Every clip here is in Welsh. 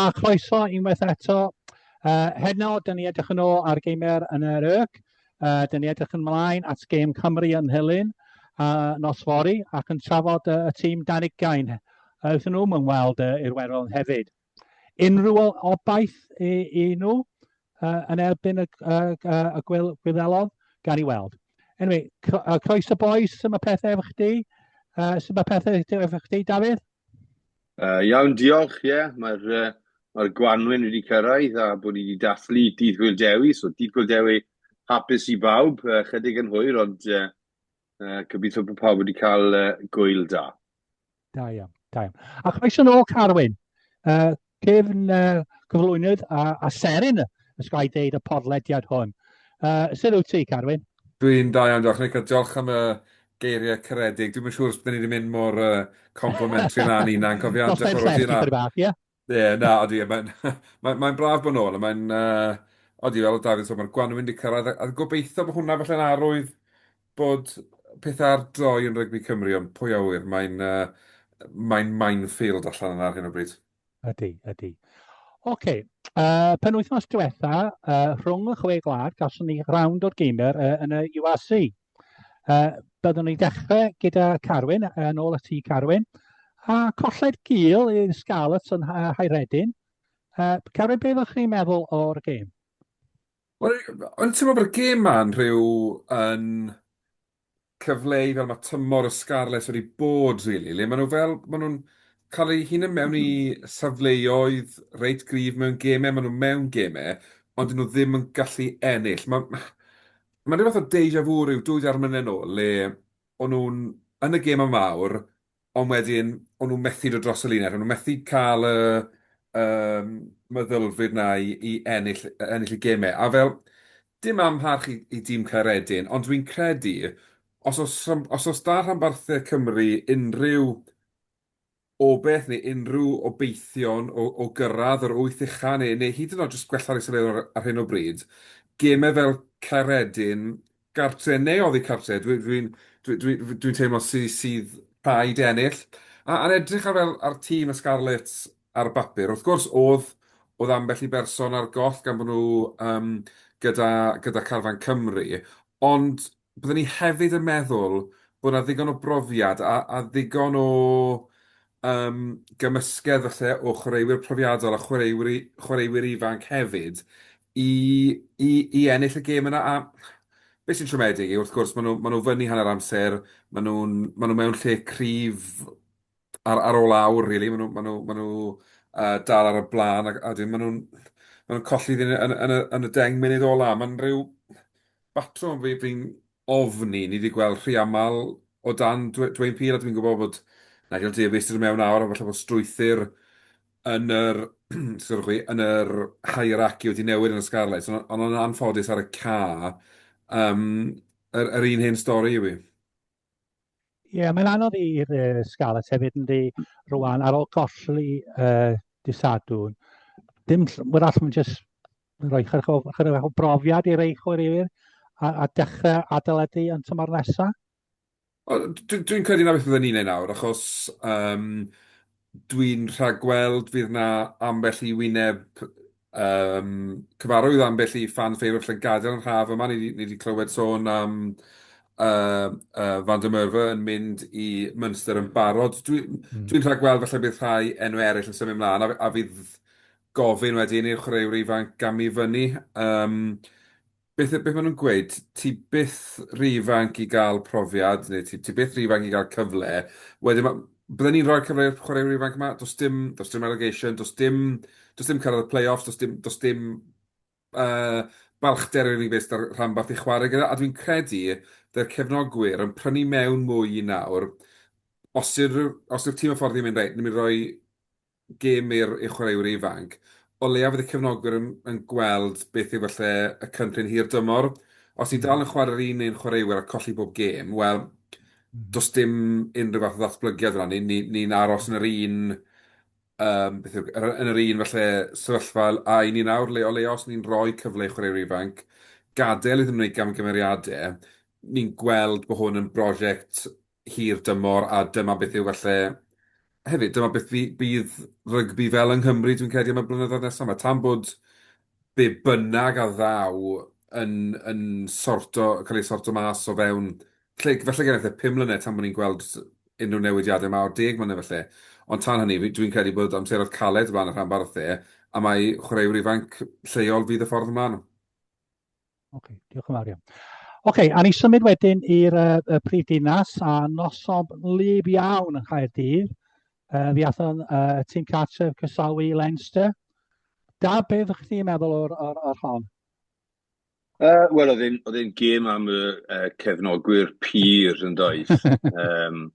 a chroeso unwaith eto. Heno, dyn ni edrych yn ôl ar geimer yn yr YRC. Dyn ni edrych ymlaen at gêm Cymru yn Nhulyn nos fory ac yn trafod y tîm dan ugain wrth nhw mewn weld i'r Werddon hefyd. Unrhyw obaith i, i nhw yn erbyn y, y, y, y Gwyddelod? Gan i weld. Anyway, croeso boys, sut mae pethau efo chdi? Sut mae pethau efo chdi, Dafydd? Iawn, diolch, ie. Yeah. Mae'r mae gwanwyn wedi cyrraedd a bod ni wedi dathlu Dydd Gwyl Dewi, so Dydd Gwyl Dewi hapus i bawb, chydig yn hwyr, ond gobeithio bod pawb wedi cael gwyl da. Da iawn, da iawn. A chroeso nôl, Carwyn. Cefn cyflwynydd a, a seren, ys ga i ddeud, y podlediad hwn. Sut wyt ti, Carwyn? Dwi'n da iawn, diolch Nick, a diolch am y geiriau caredig. Dwi'm yn siŵr os byddwn ni wedi mynd mor complimentary na ni na'n cofio am Dos llestri chydig bach, ie? Ie, na, odi, mae'n mae, mae braf bod nôl, a mae'n, odi, fel oedd Dafydd yn sôn, mae'r gwanwyn wedi cyrraedd, a, a gobeithio bod hwnna falle'n arwydd bod pethau ar droi yn rygbi Cymru, ond pwy a ŵyr, mae'n uh, mae'n minefield allan yna ar hyn o bryd. Ydy, ydy. Oce, okay. Penwythnos diwetha, rhwng y chwe gwlad, gawson ni rownd o'r gamer yn y URC. Byddwn ni dechrau gyda Carwyn, yn ôl at ti Carwyn, a colled gul i'r Scarlets yn Haeredin. Carwyn, beth ydych chi'n meddwl o'r gêm? Wel, o'n teimlo bod y gêm ma'n rhyw yn cyfleu fel mae tymor y Scarlets wedi bod, really, le maen nhw fel, maen nhw'n cael eu hunain mewn i safleoedd reit gryf mewn gemau, maen nhw mewn gemau, ond dyn nhw ddim yn gallu ennill. Mae ma rhyw fath o deja vu rhyw 2-3 mlynedd nôl, le o'n nhw'n yn y gemau mawr, ond wedyn o'n nhw'n methu dod dros y linell, o'n nhw'n methu cael y yym meddylfryd 'na i i ennill ennill y gemau. A fel, dim amharch i i dîm Caeredin, ond dwi'n credu os oes os oes 'da rhanbarthau Cymru unrhyw obaith neu unrhyw obeithion o o gyrraedd yr wyth ucha neu neu hyd yn oed jyst gwella'r isadeiledd ar ar hyn o bryd, gemau fel Caeredin, gartre neu oddi cartre, dwi'n dwi, dwi, dwi, dwi teimlo sy, sydd rhaid ennill. A, a'n edrych ar fel ar tîm y Scarlets ar bapur, wrth gwrs oedd oedd ambell i berson ar goll gan bod nhw um, gyda, gyda carfan Cymru, ond byddwn ni hefyd yn meddwl bod 'na ddigon o brofiad a, a ddigon o um, gymysgedd falle o chwaraewyr profiadol a chwaraewyr, chwaraewyr ifanc hefyd i, i, i ennill y gêm yna. A beth sy'n siomedig yw, wrth gwrs, maen nhw, maen nhw fyny hanner amser, maen nhw'n maen nhw mewn lle cryf ar, ar ôl awr, really. Maen nhw, maen nhw, maen nhw dal ar y blaen, ac, a wedyn maen nhw'n maen nhw'n colli yn, yn, yn, y, yn y 10 munud ola. Mae'n rhyw batrwm fi, fi'n ofni, ni wedi gweld rhy aml o dan Dwayne Peel, a dwi'n gwybod bod Nigel Davies sydd mewn awr, a falle bod strwythur yn yr, sgwrwch chi, yn yr hierarchy wedi newid yn y Scarlets, ond ond yn anffodus ar y ca, um, yr, yr un hen stori yw i. Ie, yeah, mae'n anodd i'r uh, Scarlets hefyd yn di rwan ar ôl golli dydd Sadwrn. Dim, wrach mae'n just rhoi chydig o, chydig o brofiad i'r ei chwaraewyr a, a dechrau adeiladu yn tymor nesaf. Dwi'n dwi credu na beth byddwn ni'n ei nawr, achos um, dwi'n rhagweld fydd na ambell i wyneb um, cyfarwydd, ambell i fan favourite falle'n gadael yn haf yma. Ni wedi clywed sôn am uh, Van der Merwe yn mynd i Munster yn barod. Dwi'n mm. dwi rhagweld falle bydd rhai enw eraill yn symud ymlaen a, a fydd gofyn wedyn i'r chwaraewyr ifanc gamu fyny. Um, beth, beth maen nhw'n gweud? Ti byth rhy ifanc i gael profiad, neu ti, ti byth rhy ifanc i gael cyfle. Wedyn, ma, bydden ni'n rhoi'r cyfle i'r chwaraewyr ifanc yma? Does dim, does dim relegation, does dim, does dim cyrraedd y play-offs, does dim, does dim balchder yr unig beth sydd 'da'r rhanbarth i chwarae gyda, a dwi'n credu byddai'r cefnogwyr yn prynu mewn mwy nawr os yw'r os yw'r tîm hyfforddi yn mynd, reit, ni'n mynd i roi gêm i'r i'r chwaraewyr ifanc, o leia fydd y cefnogwyr yn yn gweld beth yw falle y cynllun hir dymor. Os ti'n dal yn chwarae'r un un chwaraewyr a colli bob gêm, wel, does dim unrhyw fath o ddatblygiad yna. Ni'n ni, ni'n aros yn yr un yym beth yw yn yr un falle sefyllfa â i ni nawr, le o leia os ni'n rhoi cyfle i chwaraewyr ifanc, gadael iddyn nhw wneud gamgymeriadau, ni'n gweld bod hwn yn brosiect hir dymor a dyma beth yw falle... hefyd, dyma beth bydd rygbi fel yng Nghymru, dwi'n credu, am y blynyddoedd nesaf yma. Tan bod be bynnag a ddaw yn, yn sorto, cael ei sorto mas o fewn, lle, falle gennych e 5 mlynedd tan bod ni'n gweld unrhyw newidiadau mawr, 10 mlynedd falle. Ond tan hynny, dwi'n credu bod amseroedd caled o flaen y rhanbarthau, a mae chwaraewyr ifanc lleol fydd y ffordd ymlaen. Ok, diolch yn fawr iawn. Ok, a ni symud wedyn i'r uh, prif dinas a noson lib iawn yng Nghaerdydd. Uh, fi athon uh, tîm cartref croesawu Leinster. Da, beth ydych chi'n meddwl o'r, or, or hon? Wel, oedd e'n gêm am y cefnogwyr pur yn doedd. um,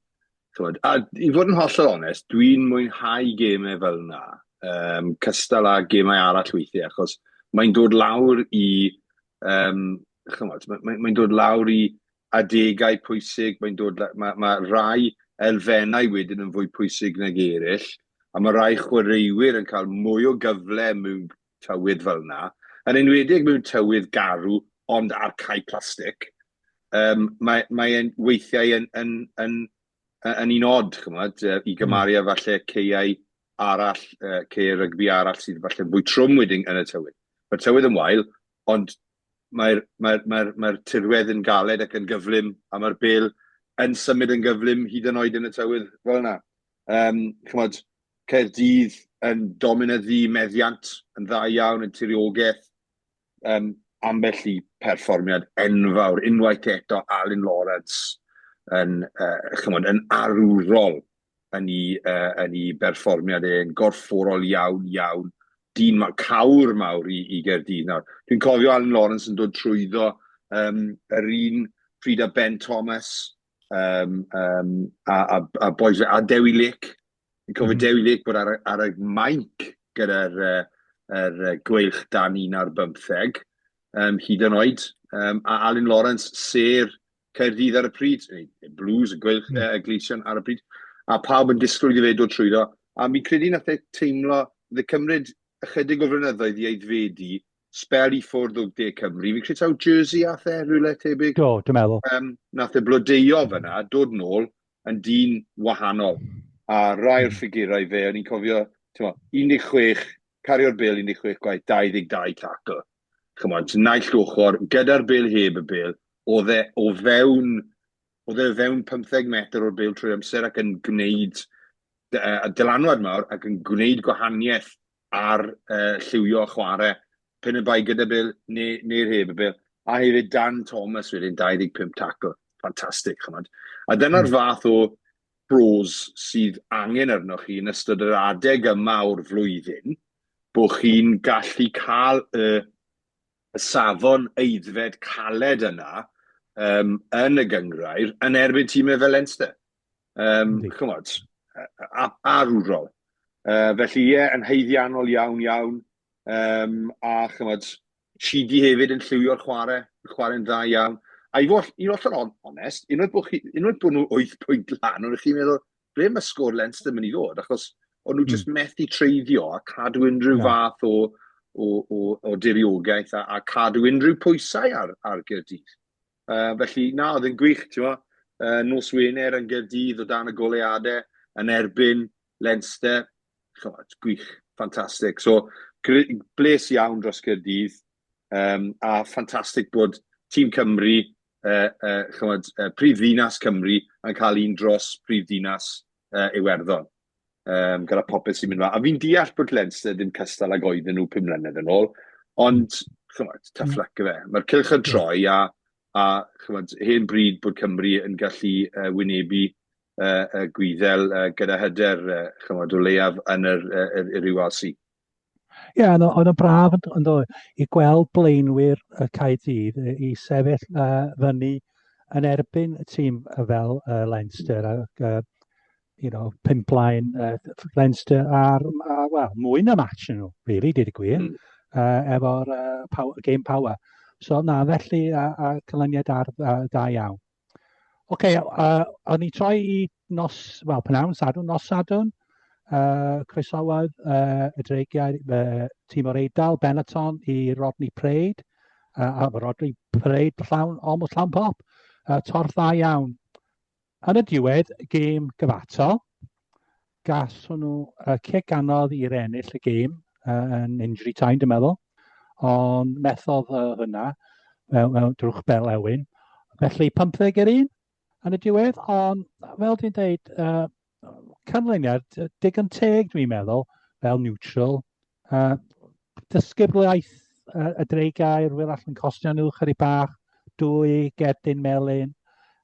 chymod, a i fod yn hollol onest, dwi'n mwynhau gemau fel yna, um, cystal â gemau arall weithiau, achos mae'n dod lawr i, um, chymod, mae'n mae, mae dod lawr i adegau pwysig, mae'n dod, mae, mae rai elfennau wedyn yn fwy pwysig nag eraill, a mae rai chwaraewyr yn cael mwy o gyfle mewn tywydd fel yna, yn enwedig mewn tywydd garw ond ar cae plastig. Um, mae, mae e'n weithiau yn, yn, yn, yn un od, chymod, i hmm. gymaru â falle ceiau arall, uh, ceiau rygbi arall sydd falle fwy trwm wedyn yn y tywydd. Mae'r tywydd yn wael, ond mae'r mae, mae, mae tirwedd yn galed ac yn gyflym, a mae'r bel yn symud yn gyflym hyd yn oed yn y tywydd fel yna. Um, chymod, Caerdydd yn dominyddu meddiant yn dda iawn yn tiriogaeth. Um, ambell i perfformiad enfawr, unwaith eto Alun Lawrence yn, uh, chymod, yn arwrol yn ei, uh, yn ei berfformiad e, yn gorfforol iawn, iawn. Dyn ma, cawr mawr i, i Gaerdydd nawr. Dwi'n cofio Alun Lawrence yn dod trwyddo um, yr un pryd â Ben Thomas um, um, a, a, a, boys, a Dewi Lake. Fi'n cofio mm -hmm. Dewi Lake bod ar, ar y mainc gyda'r uh, er, uh, gweilch dan un ar bymtheg, um, hyd yn oed. Um, a Alun Lawrence, ser Caerdydd ar y pryd, neu Blues, y gweilch, mm. uh, Gleision ar y pryd, a pawb yn disgwyl iddo fe dod trwyddo. A mi'n credu nath e teimlo, dde cymryd ychydig o flynyddoedd i aeddfedu, sbel i ffwrdd o De Cymru. Fi'n credu taw Jersey ath e, rhywle tebyg. Do, dwi'n meddwl. Um, nath e blodeuo fyna, dod nôl, yn dyn wahanol. A rai o'r hmm. ffigurau fe, o'n i'n cofio, ti'n 16, cario'r bel 16 gwaith, 22 tackle. Chymod, naill ochr, gyda'r bel heb y bel, oedd e o fewn, oedd e o fewn 15 metr o'r bel trwy amser ac yn gwneud uh, dylanwad mawr ac yn gwneud gwahaniaeth ar uh, lliwio chwarae pen y bai gyda bel neu, neu'r heb y bel. A hefyd Dan Thomas wedyn, 25 tackle. Ffantastig, chymod. A dyna'r mm. fath o pros sydd angen arnoch chi yn ystod yr adeg yma o'r flwyddyn, bod chi'n gallu cael y, y safon aeddfed caled yna um, yn y gyngrair yn erbyn tîmau fel Leinster. Um, chymod, arwrol. Felly ie, yn haeddiannol iawn iawn. Um, a chymod, Chidi hefyd yn lliwio'r chwarae, yn chwarae'n dda iawn. A i fod, i fod yn onest, unwaith bod, chi, unwaith bod nhw 8 pwynt lan, o'n chi'n meddwl, ble mae sgôr Leinster mynd i ddod? Achos o'n nhw mm. just methu treiddio a cadw unrhyw no. fath o, o, o, o diriogaeth a, a cadw unrhyw pwysau ar, ar Gaerdydd. Uh, felly, na, oedd yn gwych, ti'n mo. Uh, nos Wener yn Gaerdydd o dan y goleadau yn erbyn Leinster. Chymod, gwych, ffantastig. So, bles iawn dros Gaerdydd um, a ffantastig bod tîm Cymru, uh, uh, chymod, uh, prif ddinas Cymru yn cael un dros prif ddinas uh, Iwerddon. Um, gyda popeth sy'n mynd fa. A fi'n deall bod Leinster ddim cystal ag oedden nhw 5 mlynedd yn ôl, ond chymod, tough mm. luck fe. Mae'r cylch yn troi a, a chymod, hen bryd bod Cymru yn gallu uh, wynebu uh, y Gwyddel uh, gyda hyder, uh, chymod, o leiaf yn yr, uh, yr, yr URC. Ie, yeah, oedd o'n braf yn dod i gweld blaenwyr y Caerdydd i sefyll uh, fyny yn erbyn y tîm fel uh, Leinster ac uh, you know, pump blaen uh, Leinster ar, uh, well, mwy na match yn nhw, really, dweud y gwir, mm. uh, efo'r uh, power, game power. So na, felly, a, a canlyniad ar, uh, da iawn. Oce, okay, uh, o'n i troi i nos, wel, pnawn Sadwrn, nos Sadwrn, uh, croesawodd uh, y dreigiau uh, tîm o'r Eidal, Benetton, i Rodney Parade, uh, a Rodney Parade llawn, almost llawn pop, uh, torf dda iawn. Yn y diwedd, gêm gyfatal. Gaswn nhw uh, cic anodd i'r ennill y gêm uh, yn injury time, dwi'n meddwl. Ond methodd uh, hynna mewn, mewn drwch bel ewin. Felly 15 i'r un yn y diwedd, ond fel dwi'n dweud, uh, canlyniad digon teg dwi'n meddwl, fel neutral. Uh, dysgyblaeth uh, y dreigiau, rwy'n allan costio nhw chydig bach, dwy gerdyn melyn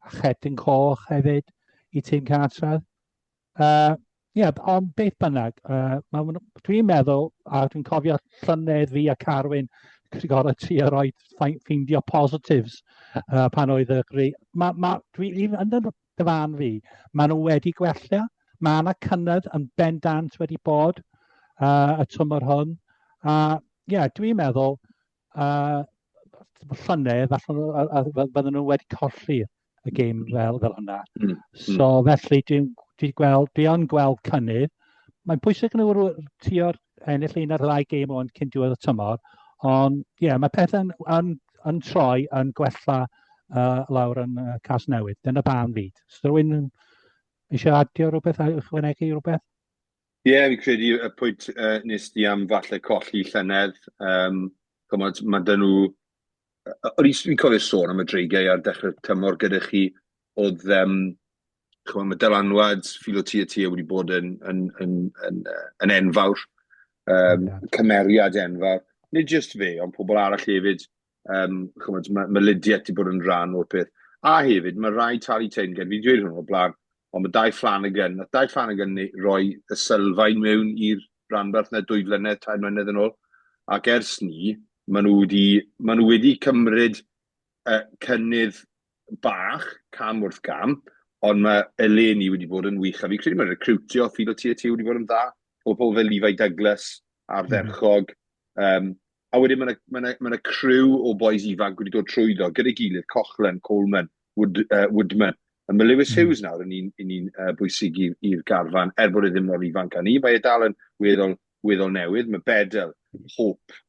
a cherdyn coch hefyd i tîm cartref. Yy, ie, ond beth bynnag, yy, ma' dwi'n meddwl, a dwi'n cofio llynedd fi a Carwyn wedi gorfod trio rhoi ffeindio positives uh, pan oedd y greu. Ma, ma, dwi, yn y dyfan fi, maen nhw wedi gwella, mae yna cynnydd yn bendant wedi bod uh, y tymor hwn. A ie, yeah, dwi'n meddwl uh, llynedd, allan bydden nhw wedi colli y gêm fel, fel hynna. So felly dwi'n dwi gweld, dwi yn gweld cynnydd. Mae'n bwysig nhw tio'r ennill un ar ddau gêm o'n cyn diwedd y tymor, ond ie, yeah, mae pethau'n yn, yn troi, yn gwella uh, lawr yn uh, Casnewydd. Dyna barn fi. So rhywun eisiau adio rhywbeth a ychwanegu rhywbeth? Ie, yeah, fi'n credu y pwynt uh, nes di am falle colli llynedd, um, chymod, mae dyn nhw... O'n i'n cofio sôn am y dreigiau ar dechrau'r tymor gyda chi, oedd, um, chymod, mae dylanwad Filo Tia wedi bod yn, yn, yn, yn, yn enfawr, um, cymeriad enfawr. Nid jyst fe, ond pobl arall hefyd. Um, chymod, mae, mae Lydiate wedi bod yn rhan o'r peth. A hefyd, mae rhaid talu teyrnged, fi wedi dweud hwn o'r blaen, ond mae Dai Flanagan, nath Dai Flanagan roi y sylfaen mewn i'r ranbarth na dwy flynedd, tair mlynedd yn ôl, ac ers ni, maen nhw wedi, maen nhw wedi cymryd uh, cynnydd bach, cam wrth gam, ond mae eleni wedi bod yn wych, a fi credu mae recrwtio Filo TAT wedi bod yn dda, o pobl fel Levi Douglas, ardderchog, mm. um, A wedyn mae 'na ma' 'na ma' 'na criw o bois ifanc wedi dod trwyddo gyda'i gilydd, Coughlan, Coleman, Wood, uh, Woodman. A mae Lewis Hughes nawr yn un, yn un uh, bwysig i'r garfan, er bod e ddim mor ifanc â ni, mae e dal yn weddol, weddol newydd. Mae Bedell, Hope,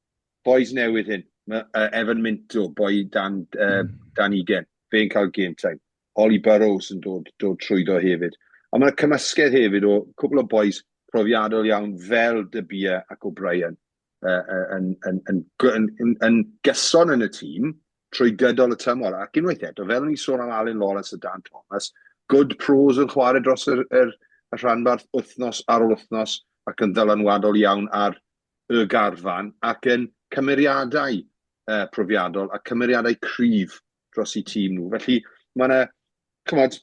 bois newydd hyn. Mae uh, Evan Minto, boi dan, uh, dan ugen, fe'n cael game time. Ollie Burrows yn dod, dod trwyddo hefyd. A mae yna cymysgedd hefyd o cwpl o bois profiadol iawn fel De Beer ac O'Brien yn, yn, yn, yn, yn, yn gyson yn y tîm trwy gydol y tymor. Ac unwaith eto, fel o'n i'n sôn am Alun Lawrence a Dan Thomas, good pros yn chwarae dros yr, yr, y rhanbarth wythnos ar ôl wythnos ac yn ddylanwadol iawn ar y garfan ac yn cymeriadau uh, profiadol a cymeriadau cryf dros eu tîm nhw. Felly mae yna, chymod,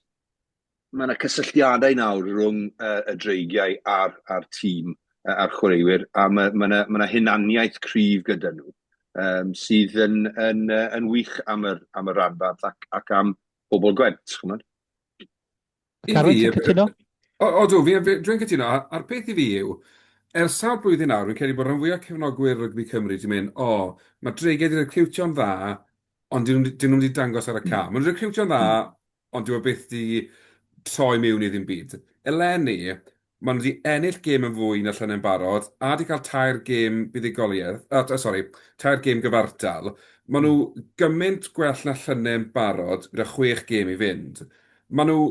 mae yna cysylltiadau nawr rhwng uh, y dreigiau a'r, a'r tîm uh, a'r chwaraewyr, a mae yna ma ma hunaniaeth cryf gyda nhw, um, sydd yn, yn, yn, yn wych am yr, am y ranbarth ac, ac am bobl Gwent, chymod. I Carwyn, fi, ti'n cytuno? O, odw, fi, fi, dwi'n cytuno. A'r peth i fi yw, ers sawl blwyddyn nawr, fi'n credu bod rhan fwyaf cefnogwyr rygbi Cymru wedi mynd, o, mae Dreigiau wedi recriwtio'n dda, ond dyn nhw, dyn nhw wedi dangos ar y ca. Maen nhw'n recriwtio'n dda, ond dyw e byth 'di troi mewn i ddim byd. Eleni, maen nhw 'di ennill gêm yn fwy na llynedd yn barod, a 'di cael tair gêm buddugoliaeth, uh, sori, tair gêm gyfartal. Maen nhw gymaint gwell na llynedd yn barod, gyda chwech gêm i fynd. Maen nhw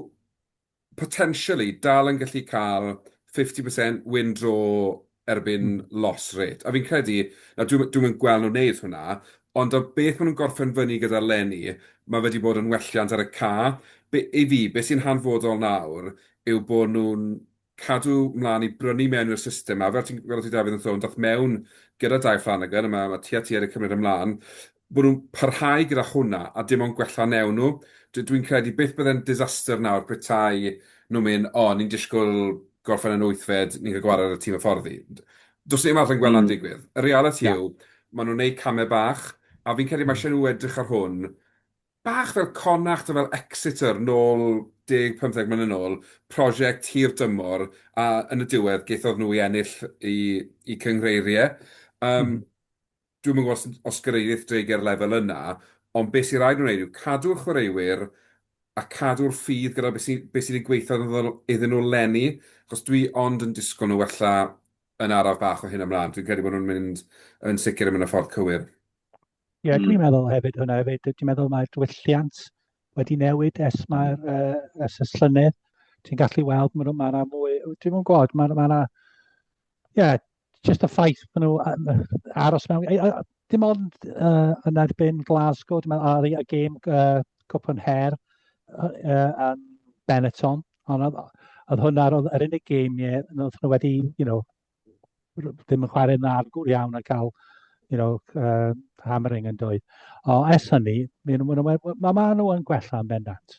potentially dal yn gallu cael 50% win draw erbyn loss rate. A fi'n credu, na dwi'm dwi'm yn gweld nhw'n wneud hwnna, ond o beth maen nhw'n gorffen fyny gyda 'leni, mae fe wedi bod yn welliant ar y ca. Be, i fi, beth sy'n hanfodol nawr yw bod nhw'n cadw mlaen i brynu mewn i'r system 'ma. Fel ti'n fel ti Dafydd yn sôn, daeth mewn gyda Dai Flanagan, a mae ma Tia Tia wedi cymryd ymlaen, bod nhw'n parhau gyda hwnna a dim ond gwella wnewn nhw. Dwi'n credu beth byddai'n disaster nawr petai nhw'n mynd, o, ni'n disgwyl gorffen yn wythfed, ni'n cael gwared ar y tîm hyfforddi. Does neb arall yn gweld hwnna'n digwydd. Y realiti yw, maen nhw'n gwneud camau bach, a fi'n credu mae eisiau nhw edrych ar hwn bach fel Connacht a fel Exeter nôl deg, pymtheg mlynedd yn ôl, prosiect hir dymor, a yn y diwedd gaethodd nhw i ennill eu cynghreiriau. Um, Dwi'm yn gwybod os, os gyrhaeddith Dreigiau'r lefel yna, ond beth sy'n rhaid nhw wneud yw cadw'r chwaraewyr a cadw'r ffydd gyda beth sy'n beth sydd wedi gweithio iddyn nhw 'leni, achos dwi ond yn disgwyl nhw wella yn araf bach o hyn ymlaen. Dwi'n credu bod nhw'n mynd yn sicr yn mynd y ffordd cywir. Ie, yeah, dwi'n meddwl hefyd hwnna hefyd. Dwi'n meddwl mae'r diwylliant wedi newid ers, mae'r, uh, ers y llynedd. Ti'n gallu weld, maen nhw, mae yna mwy, dwi'n mwyn gwybod, mae yna, ie, yeah, just y ffaith maen nhw aros mewn, dim ond uh, yn erbyn Glasgow, dwi'n meddwl, ar y gêm uh, Cwpan Her uh, uh, yn Benetton, ond oedd hwnna, oedd yr unig gêm, ie, oedd nhw wedi, you know, ddim yn chwarae'n dda iawn a cael you know, hammering yn dweud. O, ers hynny, mae ma, ma, ma nhw yn gwella yn bendant.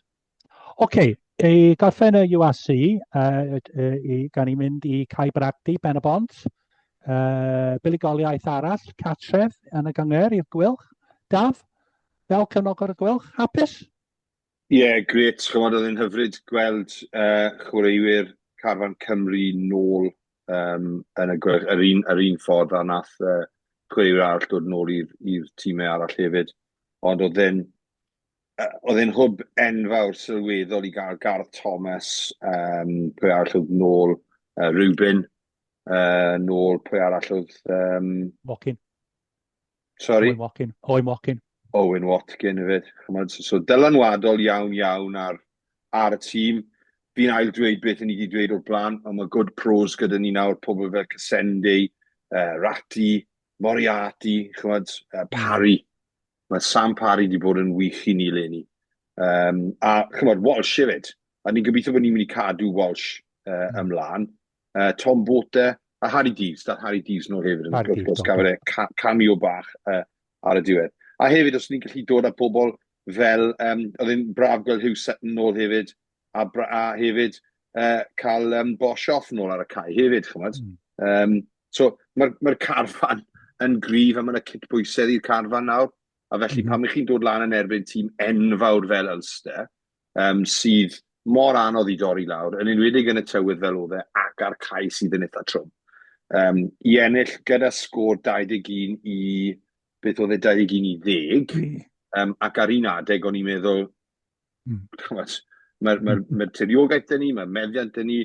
Oce, okay, i gorffen y URC, uh, i, gan i mynd i Cae Bragdy, Ben y Bont, uh, buddugoliaeth arall, cartref yn y gyngor i'r Gwylch. Daf, fel cefnogwr y Gwylch, hapus? Ie, yeah, gret. Chymod, oedd e'n hyfryd gweld uh, chwaraewyr carfan Cymru nôl um, yn y Gweilch, yr un, yr un ffordd a nath uh, chwaraewyr arall dod nôl i'r tîmau arall hefyd. Ond oedd e'n oedd e'n hwb enfawr sylweddol i gael Gareth Thomas, um, pwy arall oedd nôl, uh, Reuben, uh, nôl, pwy arall oedd... Um, Watkin. Sorry? Owen Watkin. Owen Watkin. Owen Watkin hefyd. Chymod, so, so dylanwadol iawn iawn ar, ar y tîm. Fi'n ail dweud beth ni wedi dweud o'r blaen, ond mae good pros gyda ni nawr, pobl fel Casendi, uh, Ratti, Moriarty, chymod, uh, Parry. Mae Sam Parry wedi bod yn wych i ni leni. Um, a chymod, Walsh hefyd. A ni'n gobeithio bod ni'n mynd i cadw Walsh uh, ymlaen. Uh, Tom Bote a Harry Deves, dath Harry Deves nôl hefyd, wrth gwrs, gafodd e cameo bach uh, ar y diwedd. A hefyd, os ni'n gallu dod â pobl fel, um, oedd e'n braf gweld Hugh Sutton nôl hefyd, a, a hefyd uh, cael um, Boshoff nôl ar y cae hefyd, chymod. Mm. Um, so, mae'r mae carfan yn gryf a mae'n cydbwysedd i'r carfan nawr. A felly, mm -hmm. pan ych chi'n dod lan yn erbyn tîm enfawr fel Ulster, um, sydd mor anodd i dorri lawr, yn enwedig yn y tywydd fel oedd e ac ar cae sydd yn eitha trwm. Um, I ennill gyda sgôr 21 i, beth oedd e, 21 i 10, um, ac ar un adeg o'n i'n meddwl, mm. mae'r mae, mae tiriogaeth dyn ni, mae'r meddiant dyn ni,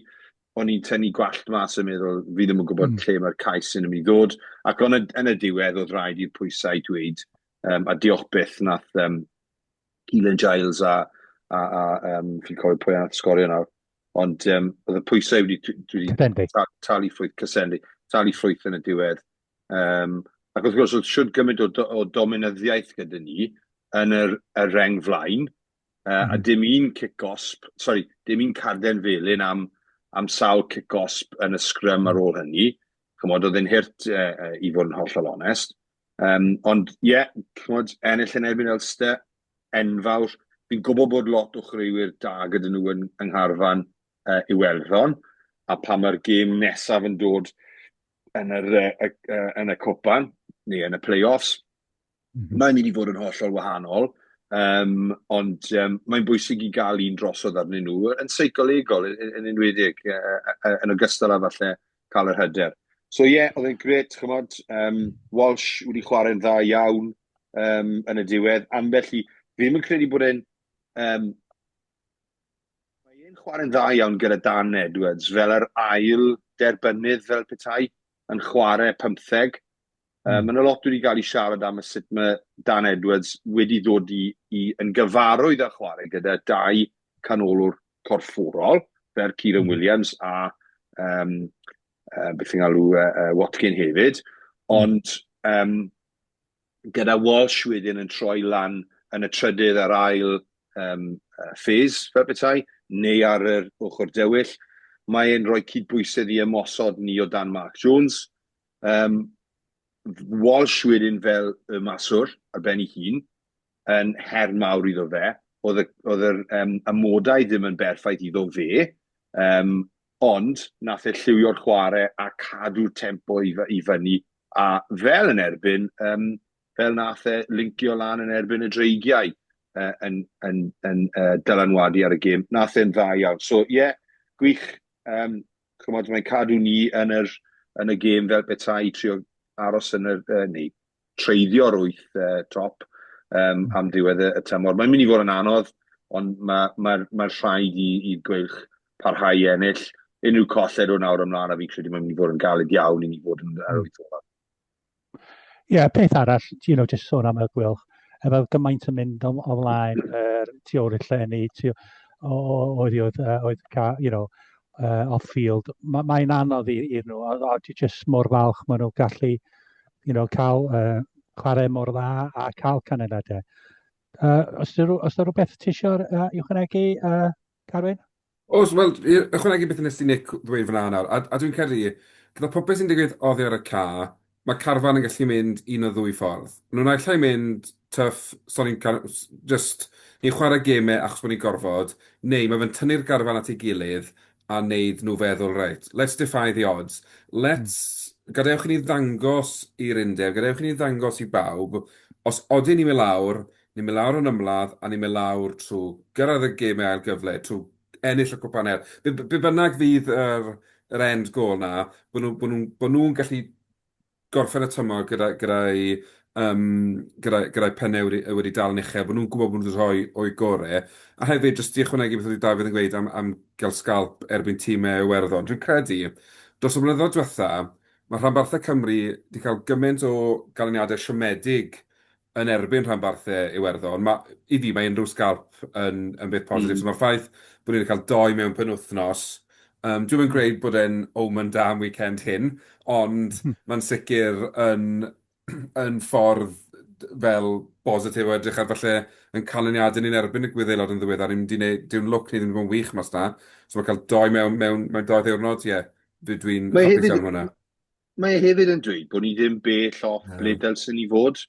o'n i'n tynnu gwallt mas yn meddwl, fi ddim yn gwybod mm. lle mae'r cais yn mynd i ddod. Ac yn y, yn y diwedd, oedd rhaid i'r pwysau dweud, um, a diolch byth nath um, Keelan Giles a, a, a um, fi'n cofio pwy nath sgorio nawr. Ond um, oedd y pwysau wedi, wedi ta, talu ffrwyth Casendi, talu ffrwyth yn y diwedd. Um, ac wrth gwrs, oedd siwr gymaint o, o dominyddiaeth gyda ni yn yr, y reng flaen, uh, mm. a mhm. dim un cic-gosb, sorry, dim un carden felyn am, am sawl cic-gosb yn y sgrym ar ôl hynny. Chymod, oedd e'n hurt uh, uh, i fod yn hollol onest. Um, ond ie, yeah, chymod, ennill yn erbyn Ulster, enfawr. Fi'n gwybod bod lot o chwaraewyr da gyda nhw yn, yng ngharfan uh, Iwerddon, a pan mae'r gêm nesaf yn dod yn, yr, uh, uh, yn y cwpan, neu yn y play-offs, mm -hmm. mae'n mynd i fod yn hollol wahanol. Um, ond um, mae'n bwysig i gael un drosodd arnyn nhw, yn seicolegol, yn, yn enwedig, uh, uh, yn ogystal â falle cael yr hyder. So ie, yeah, oedd e'n gret, chymod, um, Walsh wedi chwarae'n dda iawn um, yn y diwedd. Ambell i, fi ddim yn credu bod e'n... Um, mae e'n chwarae'n dda iawn gyda Dan Edwards, fel yr ail derbynnydd fel petai, yn chwarae pymtheg. Mm. Um, mae yna lot wedi cael ei siarad am y sut mae Dan Edwards wedi dod i, i yn gyfarwydd â chwarae gyda dau canolwr corfforol, fel Kieran mm. Williams a um, uh, beth sy'n galw uh, uh, Watkin hefyd. Hmm. Ond um, gyda Walsh wedyn yn troi lan yn y trydydd a'r ail um, phase, fel petai, neu ar yr ochr dywyll, mae e'n rhoi cydbwysedd i ymosod ni o dan Mark Jones. Um, Walsh wedyn fel y maswr ar ben ei hun, yn her mawr iddo fe. Oedd y, oedd yr um, amodau ddim yn berffaith iddo fe, um, ond nath e lliwio'r chwarae a cadw'r tempo i, i fyny, a fel yn erbyn, um, fel nath e lincio lan yn erbyn y dreigiau uh, yn, yn, yn uh, dylanwadu ar y gêm, nath e'n dda iawn. So ie, yeah, gwych. Um, chymod, mae'n cadw ni yn, yr, yn y gêm fel petai, trio aros yn yr, uh, neu treiddio'r wyth uh, top um, am ddiwedd y, y tymor. Mae'n mynd i fod yn anodd, ond mae ma, ma rhaid i'r Gweilch parhau i ennill. Unrhyw colled o nawr ymlaen, a fi'n credu mae'n mynd i fod yn galed iawn i ni fod yn yr wyth olaf. Ie, yeah, peth arall, you know, just sôn am y Gweilch, efo gymaint yn mynd o, o flaen er, tu ôl i'r llenni, tu, oedd oedd oedd you know, off-field. Mae'n mae anodd i'r nhw, a, a ti jyst mor falch maen nhw'n gallu you know, cael chwarae mor dda a cael canlyniadau. Os yna rhywbeth ti eisiau ychwanegu, Carwyn? Oes, wel, ychwanegu beth nes di Nick ddweud fyna nawr, a, a dwi'n credu, gyda popeth sy'n digwydd oddi ar y ca, mae carfan yn gallu mynd un o ddwy ffordd. Maen nhw'n naill ai mynd tough, so ni'n cael, just, ni'n chwarae gemau achos bod ni'n gorfod, neu mae fe'n tynnu'r garfan at ei gilydd a wneud nhw feddwl, reit, let's defy the odds, let's, gadewch i ni ddangos i'r undeb, gadewch i ni ddangos i bawb, os odyn ni'n mynd lawr, Ni'n mynd lawr yn ymladd a ni'n mynd lawr trwy gyrraedd y gemau ail gyfle, trwy ennill y cwpan her. Be, be bynnag fydd yr, yr end goal na, bod nhw, bod nhw, bod nhw'n gallu gorffen y tymor gyda, gyda'i, um, gyda, gyda'i pennau wedi, wedi dal yn uchel, bod nhw'n gwybod bod nhw wedi rhoi o'i gorau. A hefyd, jyst i ychwanegu beth oedd Dafydd yn gweud am, am gael sgalp erbyn tîmau Iwerddon, dwi'n credu, dros y blynyddoedd diwetha, mae rhanbarthau Cymru wedi cael gymaint o ganlyniadau siomedig yn erbyn rhanbarthau Iwerddon, ma', i fi, mae unrhyw sgalp yn, yn beth positif. So mae'r ffaith bod ni wedi cael dou mewn penwythnos, um, dwi'm yn gweud bod e'n omen da am weekend hyn, ond mae'n sicr yn, yn ffordd fel bositif o edrych ar falle yn canlyniadau ni'n erbyn y Gwyddelod yn ddiweddar. Ni'n mynd i wneud, dyw'n lwc ni ddim wedi bod yn wych mas 'na. So mae cael dou mewn, mewn, mewn dou ddiwrnod, ie, dwi'n hapus iawn hwnna. Mae e hefyd yn dweud bod ni ddim bell off ble dylsen ni fod,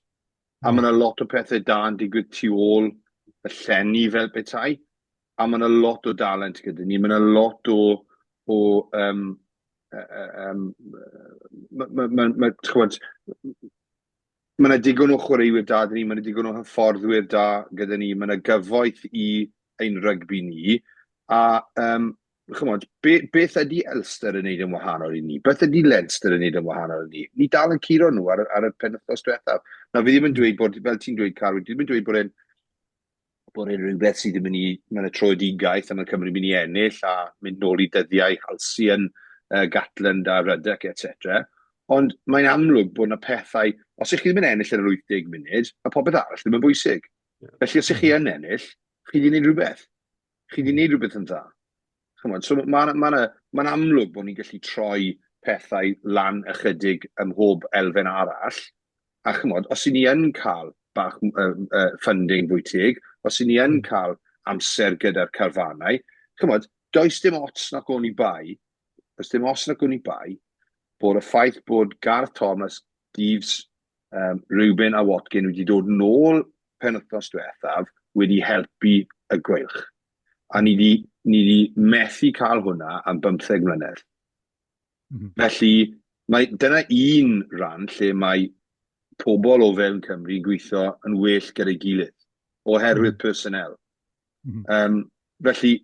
a mae yna lot o pethau da yn digwydd tu ôl y llenni fel petai, a mae yna lot o dalent gyda ni, mae yna lot o, o um, um, ma, ma, ma, ma, ch'mod, mae yna digon o chwaraewyr da gyda ni, mae yna digon o hyfforddwyr da gyda ni, mae yna gyfoeth i ein rygbi ni, a um, chymod, be, beth ydy Ulster yn neud yn wahanol i ni? Beth ydy Leinster yn neud yn wahanol i ni? Ni dal yn curo nhw ar, ar y penwythnos diwethaf. Na, fi ddim yn dweud bod, fel ti'n dweud, Carwyn, fi ddim yn dweud bod e'n bod e'n rhywbeth sydd yn mynd i, mae'n y troedigaeth a mae Cymru'n mynd i ennill a mynd nôl i dyddiau Halcyon, Gatland a Ruddock, etc. Ond mae'n amlwg bod yna pethau, os ych chi ddim yn ennill yn yr 80 munud, mae popeth arall ddim yn bwysig. Felly os ych chi yn ennill, chi wedi gwneud rhywbeth. Chi wedi gwneud rhywbeth yn dda. Chymod, so mae'n ma, ma, ma amlwg bod ni'n gallu troi pethau lan ychydig ym mhob elfen arall. A chymod, os i ni yn cael bach funding fwy teg, os i ni yn cael amser gyda'r carfanau, chymod, does dim ots nac o'n i bai, does dim os nac o'n i bai, bod y ffaith bod Gareth Thomas, Deves, um, Reuben a Watkin wedi dod nôl penwythnos diwethaf wedi helpu y gweilch. A ni di, ni di methu cael hwnna am 15 mlynedd. Felly, mae, dyna un rhan lle mae pobl o fewn Cymru yn gweithio yn well gyda'i gilydd, oherwydd personnel. Um, felly,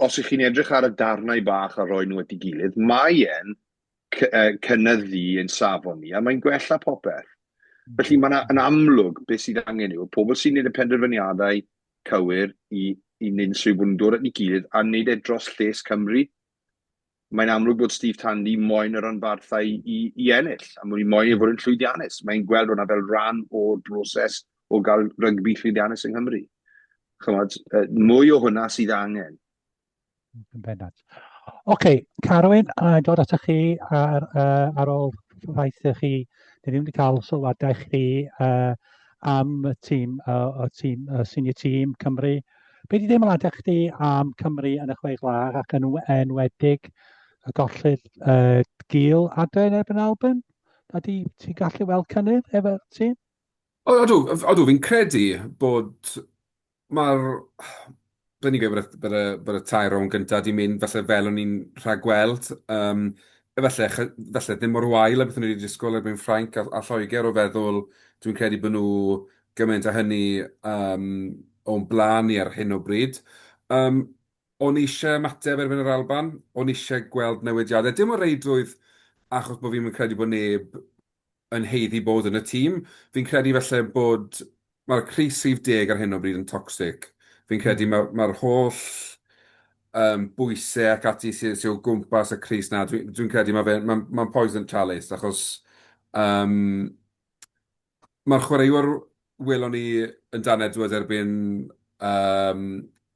os ych chi'n edrych ar y darnau bach a rhoi nhw at ei gilydd, mae e'n cynyddu ein safon ni, a mae'n gwella popeth. Felly mae'n yn amlwg beth sydd angen yw pobl sy'n gwneud y penderfyniadau cywir i, i wneud yn siŵr bod nhw'n dod at ei gilydd a wneud e dros lles Cymru. Mae'n amlwg bod Steve Tandy moyn y rhanbarthau i, i ennill, a mae'n moyn ei fod yn llwyddiannus. Mae'n gweld hwnna fel rhan o'r broses o gael rygbi llwyddiannus yng Nghymru. Chymod, mwy o hwnna sydd angen. Yn bendant. Oce, okay, Carwyn, a dod atoch chi ar, uh, ar ôl ffaith i chi, ni ddim wedi cael sylwadau chi uh, am y tîm, uh, y tîm, uh, senior tîm Cymru. Be di deimladau chdi am Cymru yn y chwe gwlad ac yn enwedig y golled uh, gil adre yn erbyn Alban? Ydy ti'n gallu weld cynnydd efo'r tîm? O, ydw, ydw, fi'n credu bod mae'r... Byddwn ni'n gweud bod y, bod y, bod y tair rownd gyntaf 'di mynd falle fel o'n i'n rhagweld. Um, efallai, falle ddim mor wael a beth o'n i wedi disgwyl erbyn Ffrainc a, a Lloegr o feddwl dwi'n credu bod nhw gymaint â hynny um, o'n blaen ni ar hyn o bryd. Um, o'n i eisiau ymateb erbyn yr Alban, o'n i eisiau gweld newidiadau. Dim o reidrwydd achos bod fi'n credu bod neb yn haeddu bod yn y tîm. Fi'n credu falle bod... Mae'r crys rhif 10 ar hyn o bryd yn toxic. Fi'n credu mae'r mae holl um, bwysau ac ati sydd sy o gwmpas y crys na, dwi'n dwi credu mae fe'n mae'n mae poison chalice achos um, Mae'r chwaraewr welon ni yn Dan Edwards erbyn yym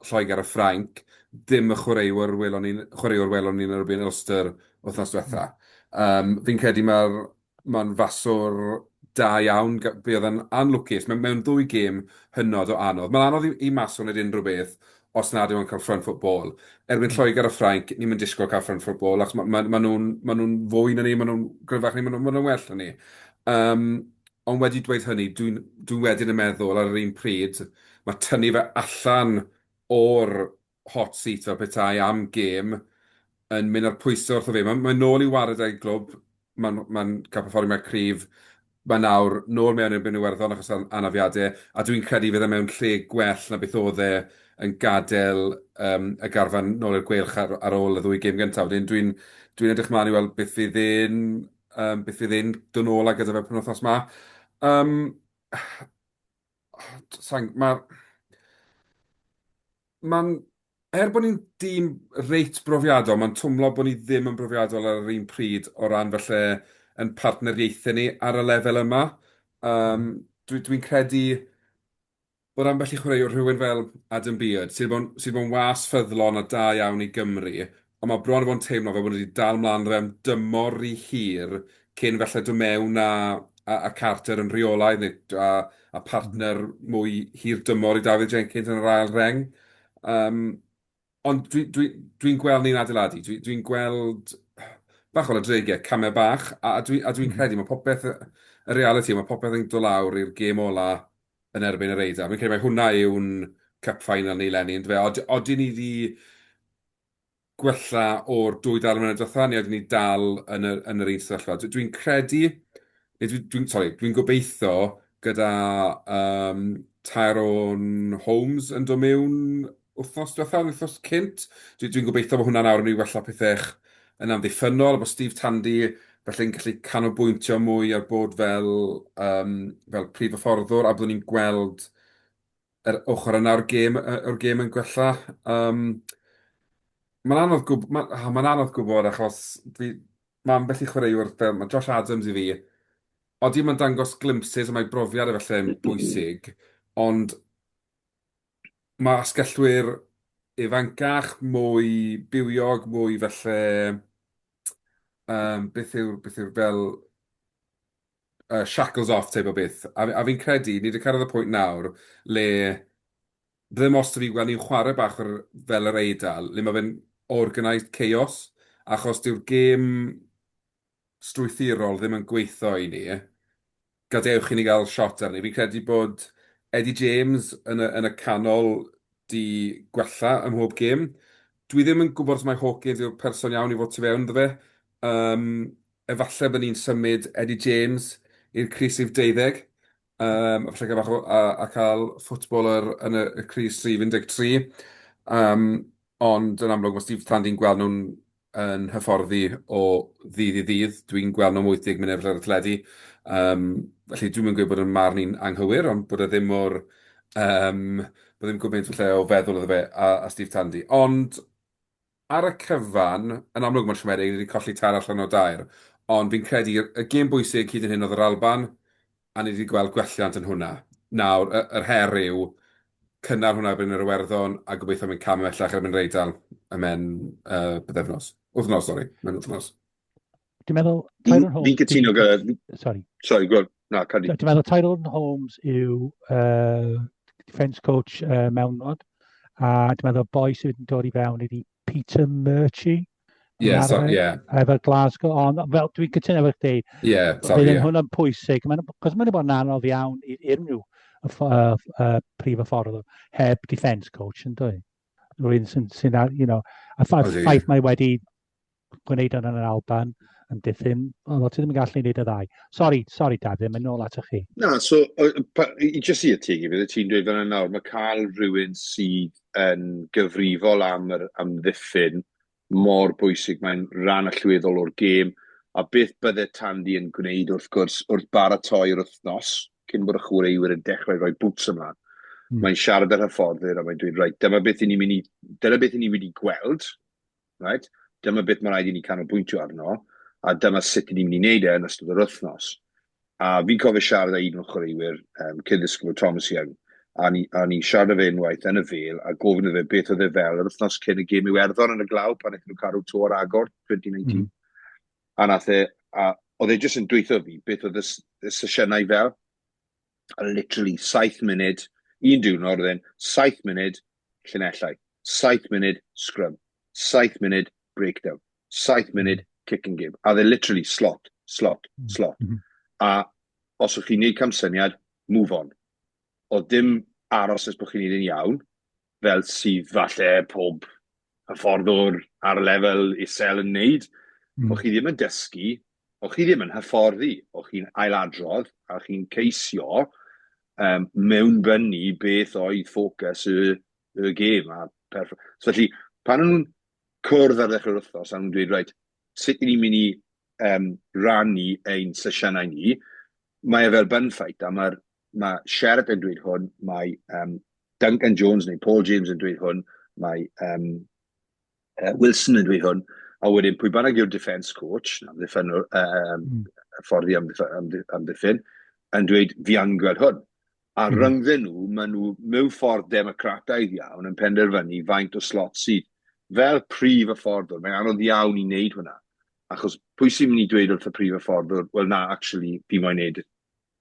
Lloegr a Ffrainc, ddim y chwaraewr welon ni'n chwaraewr welon ni'n erbyn Ulster wythnos diwetha. Fi'n credu mae'r mae'n faswr da iawn, buodd e'n anlwcus mewn mewn ddwy gêm hynod o anodd. Mae'n anodd i i maswr wneud unrhyw beth os nad yw e'n cael front foot ball. Erbyn Lloegr a Ffrainc, ni'm yn disgwyl cael front foot ball achos ma' ma' ma' nhw'n ma' nhw'n fwy na ni, ma' nhw'n gryfach na ni, ma' nhw ma' nhw'n well na ni. Yym, ond wedi dweud hynny, dwi'n dwi wedyn yn meddwl ar yr un pryd, mae tynnu fe allan o'r hot seat fel petai am gêm yn mynd â'r pwysau wrtho fe. Mae'n mae nôl i wared â'i glwb, mae'n mae'n cael perfformiad cryf, mae nawr nôl mewn erbyn Iwerddon achos anafiadau, a dwi'n credu fydd e mewn lle gwell na beth oedd e yn gadael um, y garfan nôl i'r gweilch ar, ar ôl y ddwy gêm gyntaf. Wedyn dwi'n dwi'n edrych mlaen i weld beth fydd e'n um, beth fydd e'n dod nôl â gyda fe penwythnos 'ma. Um, Sa'n... Mae... Mae'n... Er bod ni'n dîm reit brofiadol, mae'n twmlo bod ni ddim yn brofiadol ar yr un pryd o ran falle yn partneriaethau ni ar y lefel yma. Um, Dwi'n dwi credu bod ambell i chwaraewr, rhywun fel Adam Beard, sydd wedi bod, sydd wedi bod yn was ffyddlon a da iawn i Gymru, ond mae bron o fod yn teimlo fel bod nhw wedi dal mlaen iddo fe am dymor rhy hir cyn falle dod mewn â a a Carter yn rheolaidd neu a a partner mwy hir dymor i Dafydd Jenkins yn yr ail reng. Um, ond dwi'n dwi, dwi gweld ni'n adeiladu. Dwi'n dwi gweld bach o'r dreigiau, camau bach, a, a dwi'n dwi credu mae popeth, y reality, mae popeth yn dod lawr i'r gêm ola yn erbyn yr Eidal. Fi'n credu mai hwnna yw'n cup final ni leni, yndyfe? Od, odyn ni 'di gwella o'r 2 dair mlynedd diwetha, neu odyn ni dal yn yr, yn yr un sefyllfa? Dwi'n credu, neu dwi'n, dwi, sorry, dwi'n gobeithio gyda Tyrone Holmes yn dod mewn wythnos diwetha, wythnos cynt. Dwi'n dwi gobeithio bod hwnna nawr yn mynd i wella pethau yn amddiffynnol, a bod Steve Tandy felly'n gallu canolbwyntio mwy ar bod fel, fel prif hyfforddwr, a byddwn ni'n gweld yr ochr yna o'r gêm, o'r gêm yn gwella. Um, mae'n anodd, gwb, ma, oh, mae'n anodd gwybod achos fi, mae ambell i chwaraewr fel mae Josh Adams i fi, odi mae'n dangos glimpses a mae brofiad efallai yn bwysig, ond mae asgellwyr ifancach, mwy bywiog, mwy falle, um, beth yw'r, beth yw'r fel shackles off type o beth. A, a fi'n credu, ni wedi cyrraedd y pwynt nawr le ddim os fi gweld ni'n chwarae bach o'r, fel yr Eidal, le mae fe'n organised chaos, achos dyw'r gêm strwythurol ddim yn gweithio i ni. Gadewch i ni gael shot arni. Fi'n credu bod Eddie James yn y, yn y canol 'di gwella ym mhob gêm. Dwi ddim yn gwybod os mai Hawkins yw'r person iawn i fod tu fewn iddo fe. Um, efallai bod ni'n symud Eddie James i'r crys rhif 12. Falle cael bach o, a, a cael footballer yn y, y crys rhif 13. Um, ond yn amlwg mae Steve Tandy'n gweld nhw'n yn hyfforddi o ddydd i ddydd. Dwi'n gweld nhw'n 80 munud ar y teledu. Felly dwi'm yn gweud bod yn marn i'n anghywir, ond bod e ddim mor... Bod ddim gymaint falle o feddwl iddo fe a, a Steve Tandy. Ond ar y cyfan, yn amlwg mae'n siomedig, ni wedi colli tair allan o dair, ond fi'n credu y gêm bwysig hyd yn hyn oedd yr Alban, a ni wedi gweld gwelliant yn hwnna. Nawr, y, yr her yw cynnal hwnna erbyn yr Iwerddon a gobeithio mynd cam ymhellach erbyn yr Eidal ymhen pythefnos. Wythnos, sori, mewn wythnos. Dwi'n meddwl Tyrone Holmes... Fi'n cytuno gyda... Sorry. Sorry, go on. Na, Cadi. Dwi'n meddwl Tyrone Holmes yw defence coach mewnod, a dwi'n meddwl boi sydd yn dod i fewn ydi Peter Murchie. Ie, yeah, so, yeah. Efo Glasgow, ond fel dwi'n cytuno efo chdi, yeah, sorry, bydd yeah. hwnna'n pwysig, cos mae'n bod yn anodd iawn i unrhyw prif hyfforddwr heb defence coach yn dweud. Rwy'n sy'n, sy you know, a ffaith, oh, ffaith mae wedi gwneud yn yr Alban yn diffyn, ond ti ddim yn gallu gwneud y ddau. Sorry, sorry Dafydd, mae'n nôl atoch chi. Na, so, i jyst i ategu beth ti'n dweud fan nawr, mae cael rhywun sydd yn gyfrifol am yr amddiffyn mor bwysig, mae'n rhan allweddol o'r gêm, a beth bydde Tandy yn gwneud wrth gwrs wrth baratoi'r wythnos, cyn bod y chwaraewyr yn dechrau rhoi boots ymlaen. Mae'n siarad â'r hyfforddwyr a mae'n dweud, reit, dyma beth i ni'n mynd i, dyna beth i ni wedi gweld, right? Dyma beth mae rhaid i ni canolbwyntio arno, a dyma sut i ni'n mynd i wneud e yn ystod yr wythnos. A fi'n cofio siarad â un o'r chwaraewyr, cyn-ddisgybl Thomas Young, A ni, a ni'n siarad â fe unwaith yn y Vale a gofyn iddo fe beth oedd e fel yr wythnos cyn y gêm Iwerddon yn y glaw pan wnaethon nhw cadw to ar agor 2019. A nath e, a oedd e jyst yn dweutho fi beth oedd y, y sesiynau fel. A literally, saith munud, un diwrnod oedd e'n saith munud llinellau, saith munud scrum, saith munud breakdown, saith munud kicking game. A oedd e literally slot, slot, slot. A os o'ch chi'n neud camsyniad, move on. Oedd dim aros nes bod chi'n neud yn iawn, fel sydd falle pob hyfforddwr ar lefel isel yn neud. O'ch chi ddim yn dysgu, o'ch chi ddim yn hyfforddi, o'ch chi'n ailadrodd a o'ch chi'n ceisio um, mewnbynnu beth oedd ffocws y, y gêm. A perff- so felly, pan o'n nhw'n cwrdd ar ddechrau'r wythnos a nhw'n dweud, reit, sut ni'n mynd i um, rannu ein sesiynau ni, mae e fel bun fight, a mae'r mae Sherratt yn dweud hwn, mae um, Duncan Jones neu Paul James yn dweud hwn, mae um, uh, Wilson yn dweud hwn, a wedyn pwy bynnag yw'r defence coach, amddiffynwr, um, hyfforddi amddiffyn, yn dweud fi angen gweld hwn. A rhyngddyn nhw, maen nhw mewn ffordd democrataidd iawn yn penderfynu faint o slot sydd. Fel prif hyfforddwr, mae'n anodd iawn i wneud hwnna. Achos pwy sy'n mynd i dweud wrth y prif hyfforddwr, wel na, actually, fi moyn wneud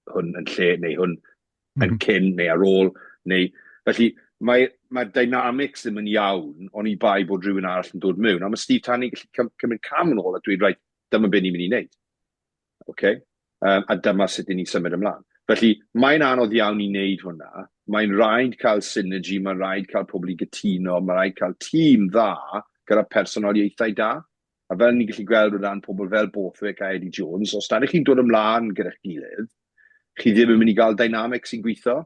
hwn yn lle, neu hwn yn cyn, neu ar ôl, neu... Felly, mae'r mae dynamics ddim yn iawn, oni bai bod rhywun arall yn dod mewn. A mae Steve Tandy gallu cymryd cam yn ôl a dweud, right, dyma beth ni'n mynd i wneud. Okay? A dyma sut ni'n symud ymlaen. Felly, mae'n anodd iawn i wneud hwnna. Mae'n rhaid cael synergy, mae'n rhaid cael pobl i gytuno, mae'n rhaid cael tîm dda gyda personoliaethau da. A fel ni'n gallu gweld o ran pobl fel Borthwick a Eddie Jones, os nad ych chi'n dod ymlaen gyda'ch gilydd, chi ddim yn mynd i gael dynamic sy'n gweithio.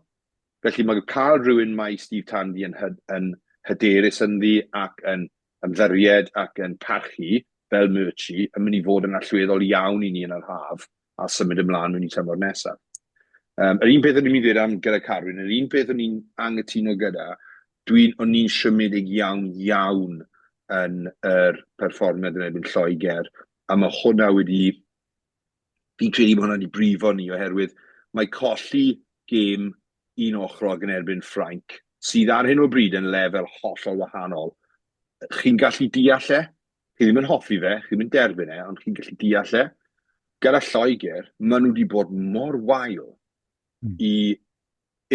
Felly mae cael rhywun mae Steve Tandy yn, hy yn hyderus ynddi ac yn ymddiried ac yn parchu fel Murchie yn mynd i fod yn allweddol iawn i ni yn yr haf a symud ymlaen mewn i tymor nesaf. Um, yr un peth o'n i'n mynd i ddweud am gyda Carwyn, yr un peth o'n i'n angytuno gyda, dwi'n, o'n i'n siomedig iawn iawn yn yr perfformiad yn erbyn Lloegr, a mae hwnna wedi, fi'n credu bod hwnna wedi brifo ni oherwydd mae colli gêm un ochrog yn erbyn Ffrainc, sydd ar hyn o bryd yn lefel hollol wahanol, chi'n gallu deall e, chi ddim yn hoffi fe, chi ddim yn derbyn e, ond chi'n gallu deall e. Gyda Lloegr, maen nhw wedi bod mor wael i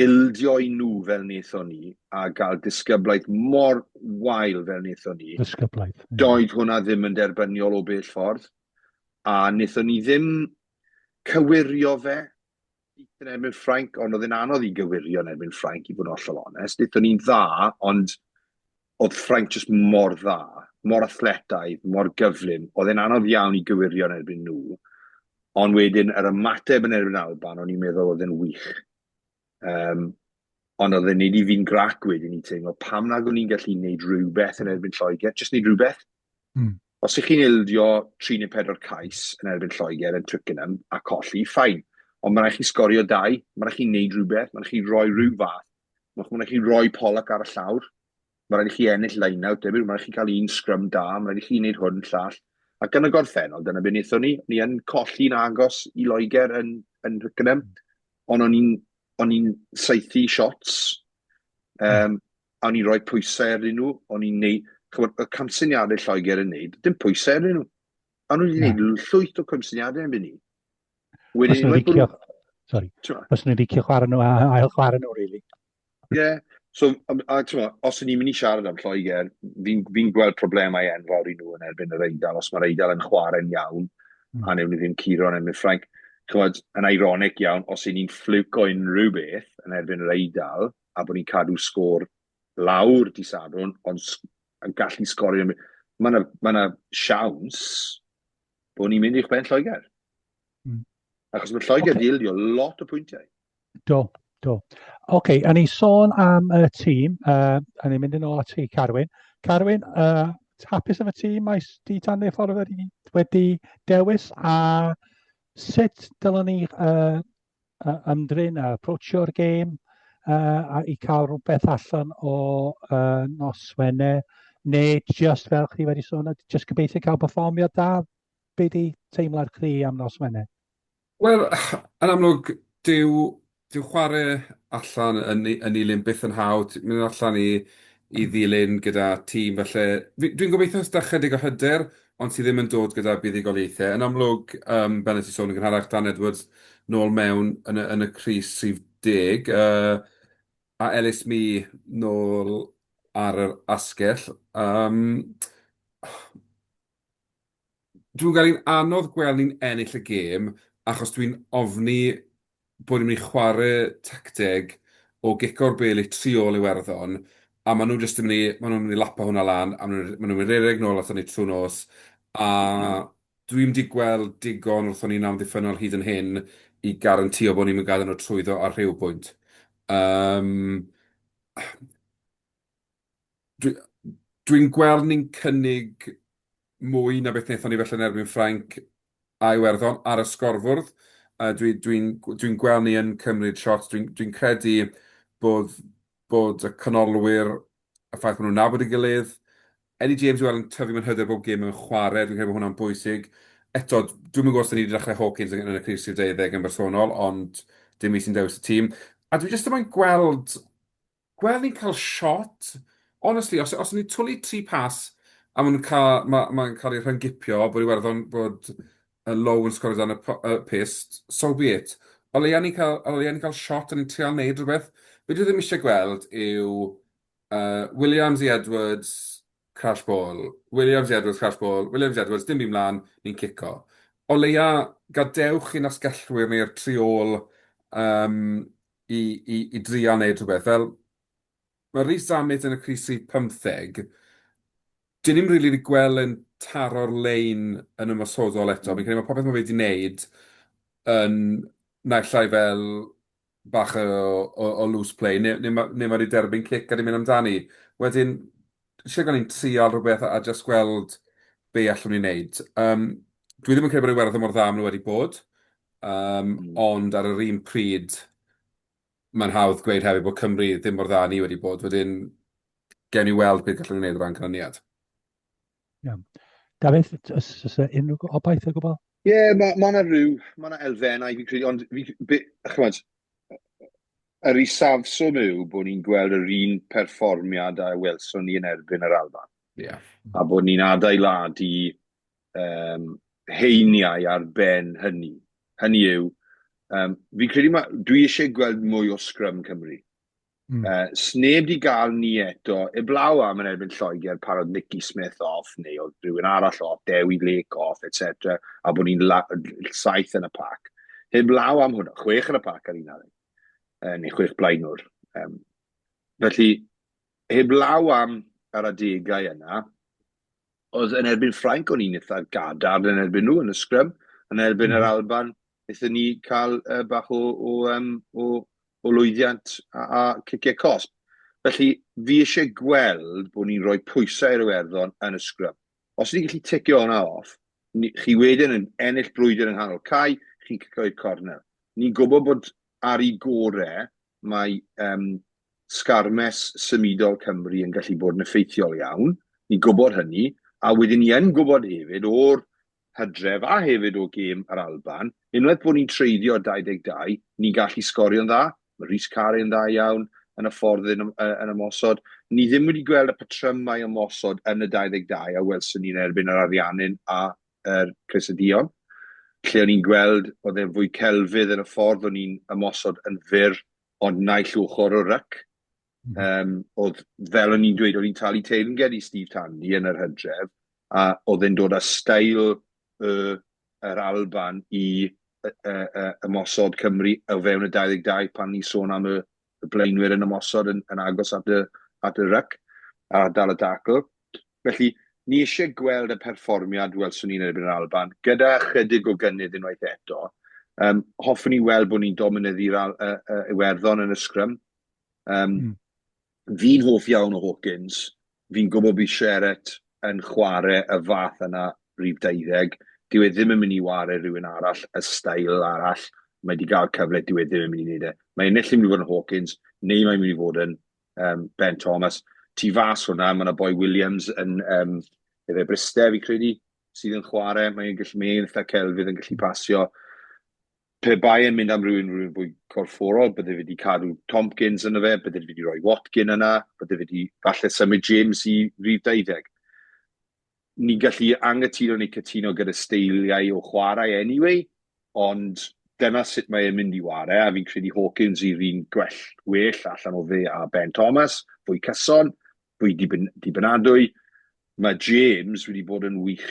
ildio i nhw fel wnaethon ni a gael disgyblaeth mor wael fel wnaethon ni. Disgyblaeth. Yeah. Doedd hwnna ddim yn derbyniol o bell ffordd. A wnaethon ni ddim cywirio fe yn erbyn Ffrainc, ond oedd e'n anodd i gywirio yn erbyn Ffrainc, i fod yn hollol onest. Wnaethon ni'n dda, ond oedd Ffrainc jyst mor dda, mor athletaidd, mor gyflym. Oedd e'n anodd iawn i gywirio yn erbyn nhw. Ond wedyn, yr ymateb yn erbyn Alban, o'n i'n meddwl oedd e'n wych. Um, ond oedd e'n neud i fi'n grac wedyn i teimlo pam nag o'n i'n gallu neud rhywbeth yn erbyn Lloegr, jyst neud rhywbeth. Os ych chi'n ildio 3 neu 4 cais yn erbyn Lloegr yn Twickenham a colli, fine. Ond mae'n rhaid chi sgorio dau, mae'n rhaid chi wneud rhywbeth, mae'n rhaid chi roi rhyw fath, mae'n rhaid chi roi Pollock ar y llawr, mae'n rhaid i chi ennill line-out, debyg, mae'n rhaid chi cael un scrum da, mae'n rhaid i chi wneud hwn, llall. Ac yn y gorffennol, dyna beth wnaethon ni. Ni yn colli'n agos i Loegr yn, yn Twickenham, ond o'n i'n o'n i'n saethu shots, um, a o'n i'n rhoi pwysau arnyn nhw, o'n i'n neud, chymod, y camsyniadau Lloegr yn neud, dim pwysau arnyn nhw. A nhw wedi neud llwyth o camsyniadau yn ni. Wedyn, unwaith bod nhw... Sorry. Os nhw'n licio chwarae nhw a ail chwarae nhw, really. Ie. Yeah. So, a, a t'mo, os ydyn ni'n mynd i siarad am Lloegr, fi'n fi gweld problemau enfawr i nhw yn erbyn yr Eidal, os mae'r Eidal yn chwarae'n iawn, a newn ni ddim curo yn erbyn Ffrainc. Chymod, yn ironic iawn, os y'n ni'n ffliwc o unrhyw beth yn erbyn yr Eidal, a bod ni'n cadw sgôr lawr di Sadwrn, ond yn gallu sgorio, mae yna ma na siawns bod ni'n mynd i'ch ben Lloegr. Achos mae Lloegr okay. di ildio lot o pwyntiau. Do, do. Oce, okay, a ni sôn am y tîm, uh, a ni'n mynd yn ôl at ti, Carwyn. Carwyn, uh, hapus am y tîm mae Steve Tandy ffordd wedi, wedi dewis, a sut dylwn ni uh, ymdrin a approachio'r gêm uh, a i cael rhywbeth allan o uh, nos Wener, neu just fel chdi wedi sôn, just gobeithio cael perfformiad da, be di teimlad chdi am nos Wener? Wel, yn amlwg, dyw... Dyw chwarae allan yn yn Nulyn byth yn hawdd. Ti'n mynd allan i i Ddulyn gyda tîm falle... Dwi'n gobeithio os da chydig o hyder, ond sydd ddim yn dod gyda buddugoliaethau. Yn amlwg, um, fel nes i sôn yn gynharach, Dan Edwards nôl mewn yn y, yn y crys rhif 10, a Ellis Mee nôl ar yr asgell. Um, Dwi'n gael hi'n anodd gweld ni'n ennill y gêm achos dwi'n ofni bod ni'n mynd i chwarae tacteg o gico'r bêl i tu ôl Iwerddon a maen nhw jyst yn mynd i... maen nhw'n mynd i lapo hwnna lan a maen nhw'n mynd i redeg nôl aton ni trwy nos a dwi'm 'di gweld digon wrthon ni'n amddiffynnol hyd yn hyn i garantïo bod ni'n mynd gadael nhw trwyddo ar rhyw bwynt. Yym dwi dwi'n gweld ni'n cynnig mwy na beth wnaethon ni falle yn erbyn Ffrainc a Iwerddon ar y sgorfwrdd. Uh, dwi'n dwi, dwi, dwi gweld ni yn cymryd shots. Dwi'n dwi credu bod, bod y canolwyr, y ffaith bod nhw'n nabod ei gilydd, Eddie James i weld yn tyfu mewn hyder bob gêm mewn chwarae, dwi'n credu bod hwnna'n bwysig. Eto, dwi'm yn gwybod os 'da ni wedi dechrau Hawkins yn y crys rhif 20 yn bersonol, ond dim fi sy'n dewis y tîm. A dwi jyst ddim yn gweld Gweld ni'n cael shot. Honestly, os os ni'n twlu tri pas a maen nhw'n cael... ma' mae'n cael ei rhyng-gipio, bod Iwerddon, bod y Lowe yn sgorio dan y y pyst, so be it. O leia ni'n cael, o leia ni'n cael shot a ni'n trial wneud rhywbeth. Be dwi ddim eisiau gweld yw Williams i Edwards, crash ball, Williams i Edwards, crash ball, Williams i Edwards, dim byd mlaen, ni'n cico. O leia, gadewch i'n asgellwyr ni'r tu ôl yym i i i drial wneud rhywbeth. Fel, mae Rees-Zammit yn y crys rhif 15, dyn ni'm rili 'di gweld e'n taro'r lein yn ymosodol eto. Fi'n credu mae popeth mae fe 'di wneud yn naill ai fel bach o o o loose play neu neu ma' neu ma' 'di derbyn cic a 'di mynd amdani. Wedyn, isie gweld ni'n trial rhywbeth a jyst gweld be allwn ni wneud. Yym, dwi ddim yn credu bod Iwerddon mor dda â maen nhw wedi bod. Yym, ond ar yr un pryd, mae'n hawdd gweud hefyd bod Cymru ddim mor dda â ni wedi bod. Wedyn, gewn ni weld beth gallwn ni wneud o ran canlyniad. Iawn. Dafydd, oes oes 'na unrhyw obaith o gwbl? Ie, yeah, mae ma 'na rhyw, mae 'na elfennau fi'n credu, ond fi, be, chymod, yr isafswm yw bod ni'n gweld yr un perfformiad a welson ni yn erbyn yr Alban. Yeah. A bod ni'n adeiladu um, heiniau ar ben hynny. Hynny yw, um, fi'n credu ma, dwi eisiau gweld mwy o sgrym Cymru. Sneb di gael ni eto, eblaw am yn erbyn Lloegr pan oedd Nicky Smith off, neu oedd rhywun arall off, Dewi Lake off, etc. A bod ni'n saith yn y pac. Heblaw am hwnna, chwech yn y pac ar un adeg, neu chwech blaenwr. Um, felly, heblaw am yr adegau yna, Oedd yn erbyn Ffrainc, o'n i'n eitha gadarn yn erbyn nhw yn y sgrym. Yn erbyn yr Alban, wnaethon ni cael bach o, o, um, o, o lwyddiant a, a ciciau cosb. Felly, fi eisiau gweld bod ni'n rhoi pwysau i'r Iwerddon yn y sgrym. Os ni'n gallu ticio hwnna off, ni, chi wedyn yn ennill brwydr yng nghanol cae, chi'n cico i'r cornel. Ni'n gwybod bod ar ei gore mae um, sgarmes symudol Cymru yn gallu bod yn effeithiol iawn, ni'n gwybod hynny, a wedyn ni yn gwybod hefyd o'r hydref a hefyd o gêm yr Alban, unwaith bod ni'n treiddio 22, ni'n gallu sgorio'n dda, mae Rhys Carre yn dda iawn yn y ffordd yn, yn ymosod. Ni ddim wedi gweld y patrymau ymosod yn y 22 a welson ni'n erbyn yr Ariannin a yr Crys y Duon, lle o'n i'n gweld oedd e'n fwy celfydd yn y ffordd o'n i'n ymosod yn fyr ond naill ochr o'r ryc. Um, oedd, fel o'n i'n dweud, o'n i'n talu teyrnged i Steve Tandy yn yr hydref, a oedd e'n dod â steil y, yr Alban i y, y, y, ymosod Cymru o fewn y 22 pan ni'n sôn am y, y blaenwyr yn ymosod yn, yn agos at y, at y ryc a dal y dacl. Felly, ni eisiau gweld y perfformiad welson ni'n erbyn yr Alban, gyda chydig o gynnydd unwaith eto. Um, hoffwn i weld bod ni'n dominyddu'r uh, uh, Iwerddon yn y sgrym. Um, Fi'n hoff iawn o Hawkins. Fi'n gwybod bydd Sheret yn chwarae y fath yna rhif 20. Dyw e ddim yn mynd i ware rhywun arall, y steil arall. Mae wedi cael cyfle, dyw e ddim yn mynd i wneud e. Mae ennill yn mynd i fod yn Hawkins, neu mae'n mynd i fod yn um, Ben Thomas. Tu fas hwnna, mae yna boi Williams yn, um, efe Bryste, fi credu, sydd yn chwarae. Mae'n gallu, mae'n eitha celfydd yn gallu pasio. Pe bai e'n mynd am rhywun rhywun fwy corfforol, bydde fe wedi cadw Tompkins yna fe, bydde fe wedi rhoi Watkin yna, bydde fe wedi falle symud James i rif 20. Ni'n gallu anghytuno neu cytuno gyda steiliau o chwarae anyway, ond dyna sut mae e'n mynd i ware, a fi'n credu Hawkins yw'r un gwell, well allan o fe a Ben Thomas, fwy cyson, fwy dibyn, dibynadwy. Mae James wedi bod yn wych,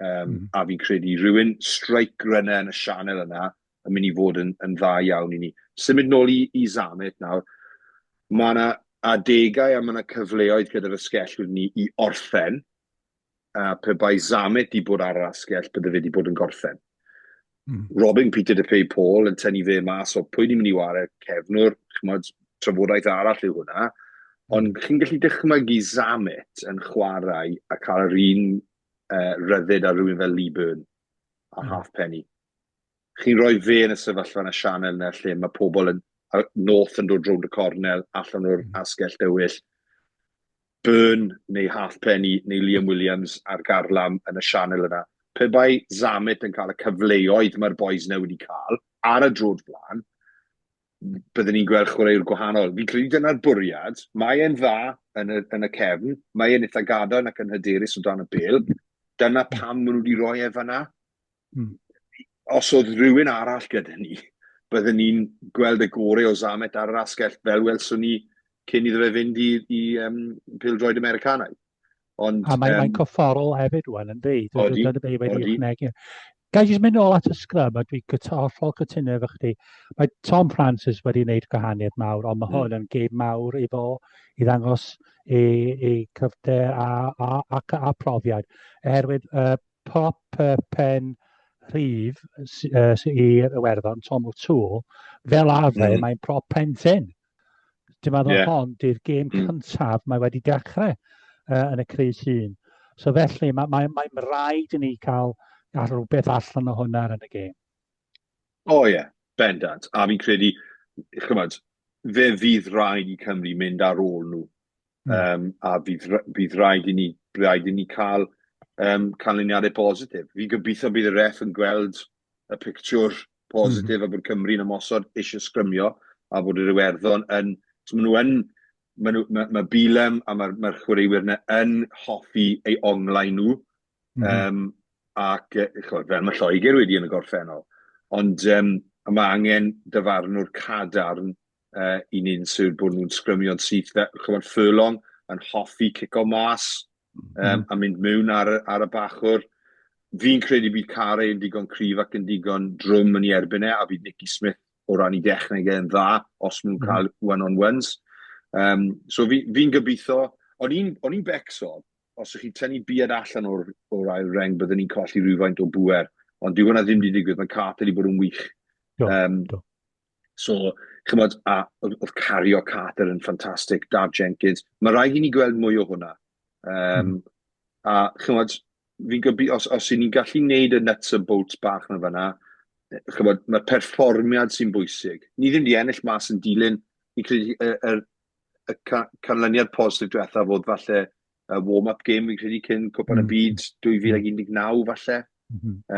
um, a fi'n credu rhywun strike runner yn y sianel yna yn mynd i fod yn, yn dda iawn i ni. Symud nôl i, i Zamet nawr, mae yna adegau a mae yna cyfleoedd gyda'r asgellwyr ni i orffen, a pe bai Zamet di bod ar yr asgell, bydde fe di bod yn gorffen. Robin Peter de Pay Paul yn tynnu fe mas o pwy ni'n mynd i ware cefnwr, ch'mod, trafodaeth arall yw hwnna, ond chi'n gallu dychmygu Zamet yn chwarae a cael yr un uh, ryddid a rhywun fel Lee Byrne a Halfpenny. Chi'n rhoi fe yn y sefyllfa yn y sianel yna lle mae pobl yn, North yn dod rownd y cornel allan o'r asgell dywyll, Byrne neu Halfpenny neu Liam Williams ar garlam yn y sianel yna. Pe bai Zammit yn cael y cyfleoedd mae'r boys yna wedi cael ar y drod flaen, byddwn ni'n gweld chwaraewr gwahanol. Fi'n credu dyna'r bwriad. Mae e'n dda yn y, yn y cefn, mae e'n eitha gadarn ac yn hyderus o dan y bêl. Dyna pam maen nhw wedi rhoi e fanna. Os oedd rhywun arall gyda ni, byddwn ni'n gweld y gorau o Zamet ar yr asgell fel welson ni cyn iddo fe fynd i, i um, pêl-droed Americanaidd. Ond, a mae'n um, mae corfforol hefyd rwan, yn dweud. Odi, Dyna be wedi ychwanegu. Ga i jyst mynd nôl at y sgrym, a dwi'n hollol cytuno efo chdi. Mae Tom Francis wedi gwneud gwahaniaeth mawr, ond mae hwn yn gêm mawr i fo, i ddangos ei, ei cryfder a, a, a, a profiad. Oherwydd uh, prop pen rhif uh, i'r Iwerddon, Tom O'Toole, fel arfer mae'n prop pen tyn. Dwi'n meddwl yeah. hon di'r gêm cyntaf mae wedi dechrau uh, yn y crys un. So felly mae, mae, mae rhaid i ni cael rhywbeth allan o hwnna yn y gêm. O oh, ie, yeah, bendant. A fi'n credu, chymod, fe fydd rhaid i Cymru mynd ar ôl nhw. Um, a fydd, bydd rhaid i ni, rhaid i ni cael um, canlyniadau positif. Fi'n gobeithio bydd y ref yn gweld y pictiwr positif a bod Cymru'n ymosod eisiau sgrymio a bod yr Iwerddon yn... So maen nhw yn... Maen nhw, mae, mae Bilem a mae'r mae chwaraewyr yna yn hoffi ei onglau nhw. Um, ac chod, fel mae Lloegr wedi yn y gorffennol. Ond um, mae angen dyfarnwr cadarn uh, i wneud yn siŵr bod nhw'n sgrymio'n syth. Chymod, Furlong yn hoffi cico mas um, a mynd mewn ar, ar y bachwr. Fi'n credu bydd Carey yn digon cryf ac yn digon drwm yn ei erbyn e, a bydd Nicky Smith o ran ei dechneg e'n dda os maen nhw'n cael one-on-ones. Um, so fi'n fi, gobeithio, o'n i'n becso, os ych chi'n tynnu Beard allan o'r, or ail reng, byddwn ni'n colli rhywfaint o bŵer. Ond dyw hwnna ddim wedi digwydd, mae Carter wedi bod yn wych. Do, um, do. So, chymod, a oedd cario Carter yn ffantastig, Daf Jenkins. Mae rhaid i ni gweld mwy o hwnna. Um, A chymod, fi'n gobeithio, os, os i ni'n gallu neud y nuts and bolts bach na fanna, chymod, mae'r perfformiad sy'n bwysig. Ni ddim wedi ennill mas yn dilyn, fi'n credu, y, y, y canlyniad positif diwethaf oedd falle y warm-up game, fi'n credu, cyn Cwpan y Byd 2019 falle,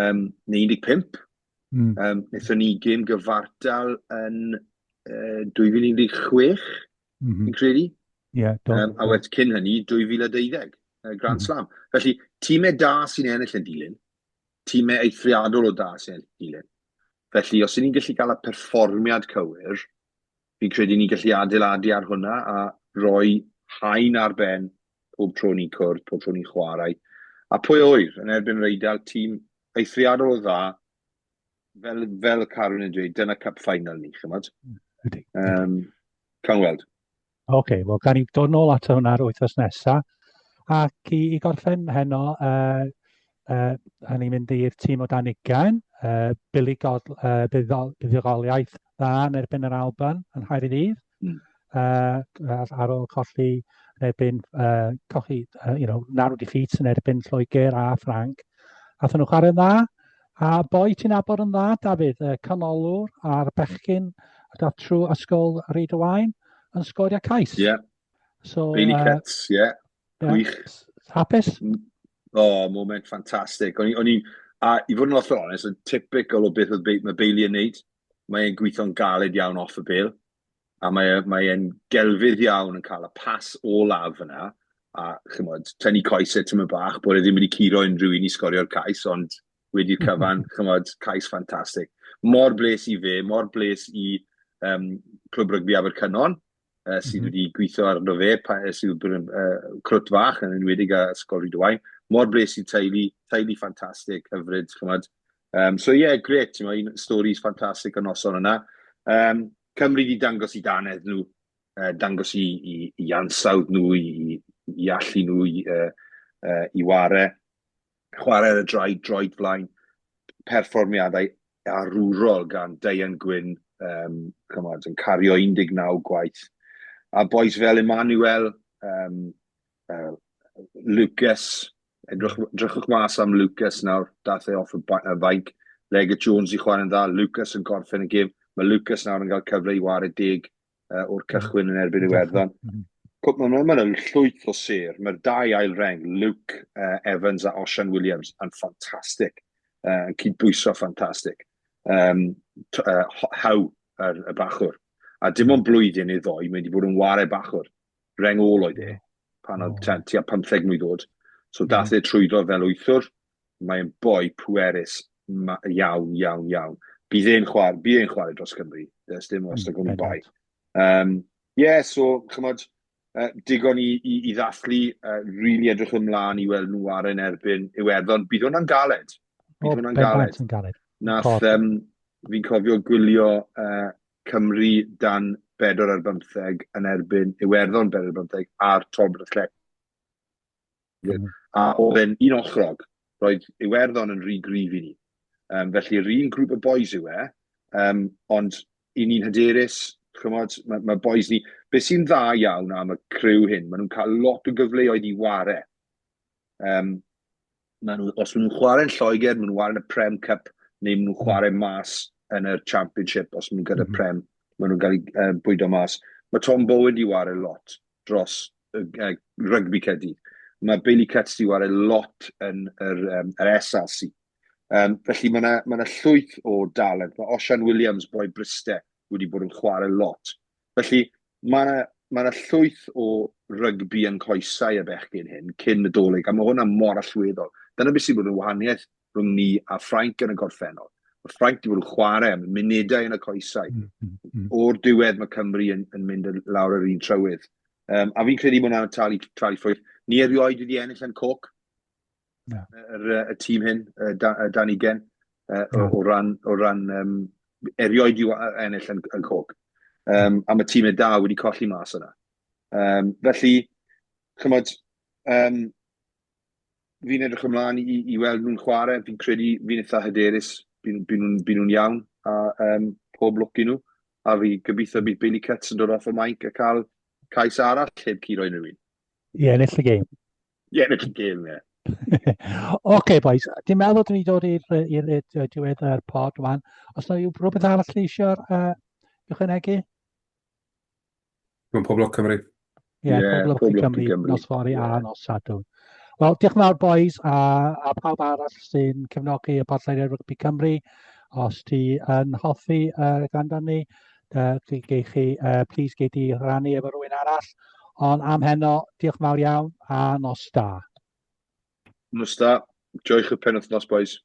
um, neu 15. Um, wnaethon ni gêm gyfartal yn uh, 2016, fi'n credu. Yeah, do, um, a wed cyn hynny, 2012, uh, Grand Slam. Felly, tîmau da sy'n ennill yn dilyn, tîmau eithriadol o da sy'n ennill yn dilyn. Felly, os ni'n gallu cael y perfformiad cywir, fi'n credu ni'n gallu adeiladu ar hwnna a rhoi haen ar ben pob tro ni'n cwrdd, pob tro ni'n chwarae. A pwy a ŵyr, yn erbyn yr Eidal, tîm eithriadol o dda, fel, fel Carwyn yn dweud, dyna cup final ni, chymod? Ydy. Um, cawn weld. Oce, okay, wel, gan i dod nôl at hwnna'r wythnos nesaf. Ac i, i gorffen heno, uh, uh, a ni'n mynd i'r tîm o dan ugain, uh, uh, buddugoliaeth dda yn erbyn yr Alban yn Nghaerdydd. Uh, ar ôl colli yn erbyn, uh, colli, uh, you know, narrow defeats yn erbyn Lloegr a Ffranc. Athyn nhw chwarae'n dda, a boi ti'n nabod yn dda, Dafydd, uh, canolwr a'r bechgyn a dath trwy ysgol Rhyd y Waun yn sgorio cais. Ie. Yeah. So, Bailey uh, Cuts, ie. Yeah. Gwych. Hapus? O, oh, moment ffantastig. O'n i'n A i fod yn hollol onest, yn typical o beth oedd mae Bailey yn neud. Mae e'n gweithio'n galed iawn off y bêl. A mae e, mae e'n gelfydd iawn yn cael y pas olaf yna. A chymod, tynnu coesau tyma bach, bod e ddim wedi curo unrhyw un i sgorio'r cais, ond wedi'r cyfan, chymod, cais ffantastig. Mor bles i fe, mor bles i um, Clwb Rygbi Abercynon, sydd wedi gweithio arno fe, pa, sydd wedi bod yn crwt fach, yn enwedig â Ysgol Rhydywaun. Mor bles i'r teulu, teulu ffantastig, hyfryd, chymod. So ie, yeah, gret, ti'n un stories ffantastig y noson yna. Cymru wedi dangos i danedd nhw, dangos i, i, i ansawdd nhw, i, i allu nhw i, i ware. Chwarae ar y draed, droed flaen, perfformiadau arwrol gan Deian Gwyn, um, chymod, yn cario 19 gwaith. A boys fel Emmanuel, um, Lucas, edrych, edrychwch mas am Lucas nawr, dath e off y, y fainc. Leggett Jones i chwarae'n dda, Lucas yn gorffen y gêm. Mae Lucas nawr yn cael cyfle i wario deg o'r cychwyn yn erbyn Iwerddon. Mae'n ma, ma llwyth o sêr. Mae'r dau ail reng, Luke Evans a Osian Williams, yn ffantastig. Yn cydbwyso ffantastig. Um, How, yr, y bachwr. A dim ond blwyddyn neu ddoi, mae wedi bod yn ware bachwr. Reng ôl oedd e, pan oedd tua 15 mlwydd oed. So dath e trwyddo fel wythwr. Mae'n boi pwerus iawn, iawn, iawn. Bydd e'n chwarae, bydd e'n chwarae dros Cymru. Does dim os mm, ag bai. Um, yeah, so, chymod, digon i, i, i ddathlu, really edrych ymlaen i weld nhw ar yn erbyn Iwerddon. Bydd hwnna'n galed. Bydd oh, hwnna'n galed. galed. Nath, um, fi'n cofio gwylio Cymru dan 4 ar 15 yn erbyn Iwerddon 4 ar 15 ar Talbot Athletic. A oedd e'n un ochrog. Roedd Iwerddon yn rhy gryf i ni. Um, felly, yr un grŵp o boys yw e, um, ond i ni'n hyderus, chymod, mae, mae boys ni... Be sy'n dda iawn am y criw hyn, maen nhw'n cael lot o gyfleoedd i ware. Um, maen nhw, os maen nhw'n chwarae'n Lloegr, maen nhw'n chwarae'n y Prem Cup, neu maen nhw'n chwarae mas yn y Championship, os maen nhw'n gyda Prem, maen nhw'n cael eu bwydo mas. Mae Tom Bowen di ware lot dros uh, rygbi Caerdydd. Mae Bailey Cutts di ware lot yn yr, um, yr SRC. Um, felly mae yna ma llwyth o dalent. Mae Osian Williams, boi Bryste, wedi bod yn chwarae lot. Felly mae yna ma llwyth o rygbi yn coesau y bechgyn hyn cyn y dolyg, a mae hwnna mor allweddol. Dyna beth sy'n bod yn wahaniaeth rhwng ni a Ffrainc yn y gorffennol. Mae Ffrainc wedi bod yn chwarae am munudau yn y coesau. O'r diwedd mae Cymru yn, yn mynd lawr yr un trywydd. Um, a fi'n credu bod hwnna'n talu, talu ffrwyth. Ni erioed wedi ennill yn coc. No. Yr, y tîm hyn, y, da, y dan ugen, uh, o, o ran, o ran um, erioed i ennill yn, yn coc. Um, a mae tîmau da wedi colli mas yna. Um, felly, chymod, um, fi'n edrych ymlaen i, i weld nhw'n chwarae. Fi'n credu fi'n eitha hyderus. Byn, byn nhw'n by nhw iawn a um, pob lwc i nhw. A fi gobeithio bydd Bailey Cutts yn dod off y mainc a cael cais arall heb curo unrhyw un. Ie, ennill y gêm. Ie, ennill y gêm, ie. Oce, okay, boys. Dwi'n meddwl dyn ni dod i'r diwedd yr pod wan. Os yna rhywbeth arall chi eisiau uh, ychwanegu? Mae'n pob lwc Cymru. Ie, yeah, yeah, pob lwc i Cymru, Cymru. Nos fory yeah. a nos Sadwrn. Wel, diolch yn fawr, boys, a, a pawb arall sy'n cefnogi y podlediad Rygbi Cymru. Os ti yn hoffi uh, gwrando ni, uh, gei chi, uh, please gei di rannu efo rhywun arall. Ond am heno, diolch yn fawr iawn a nos da. Nos da. Joiwch y penwythnos, boys.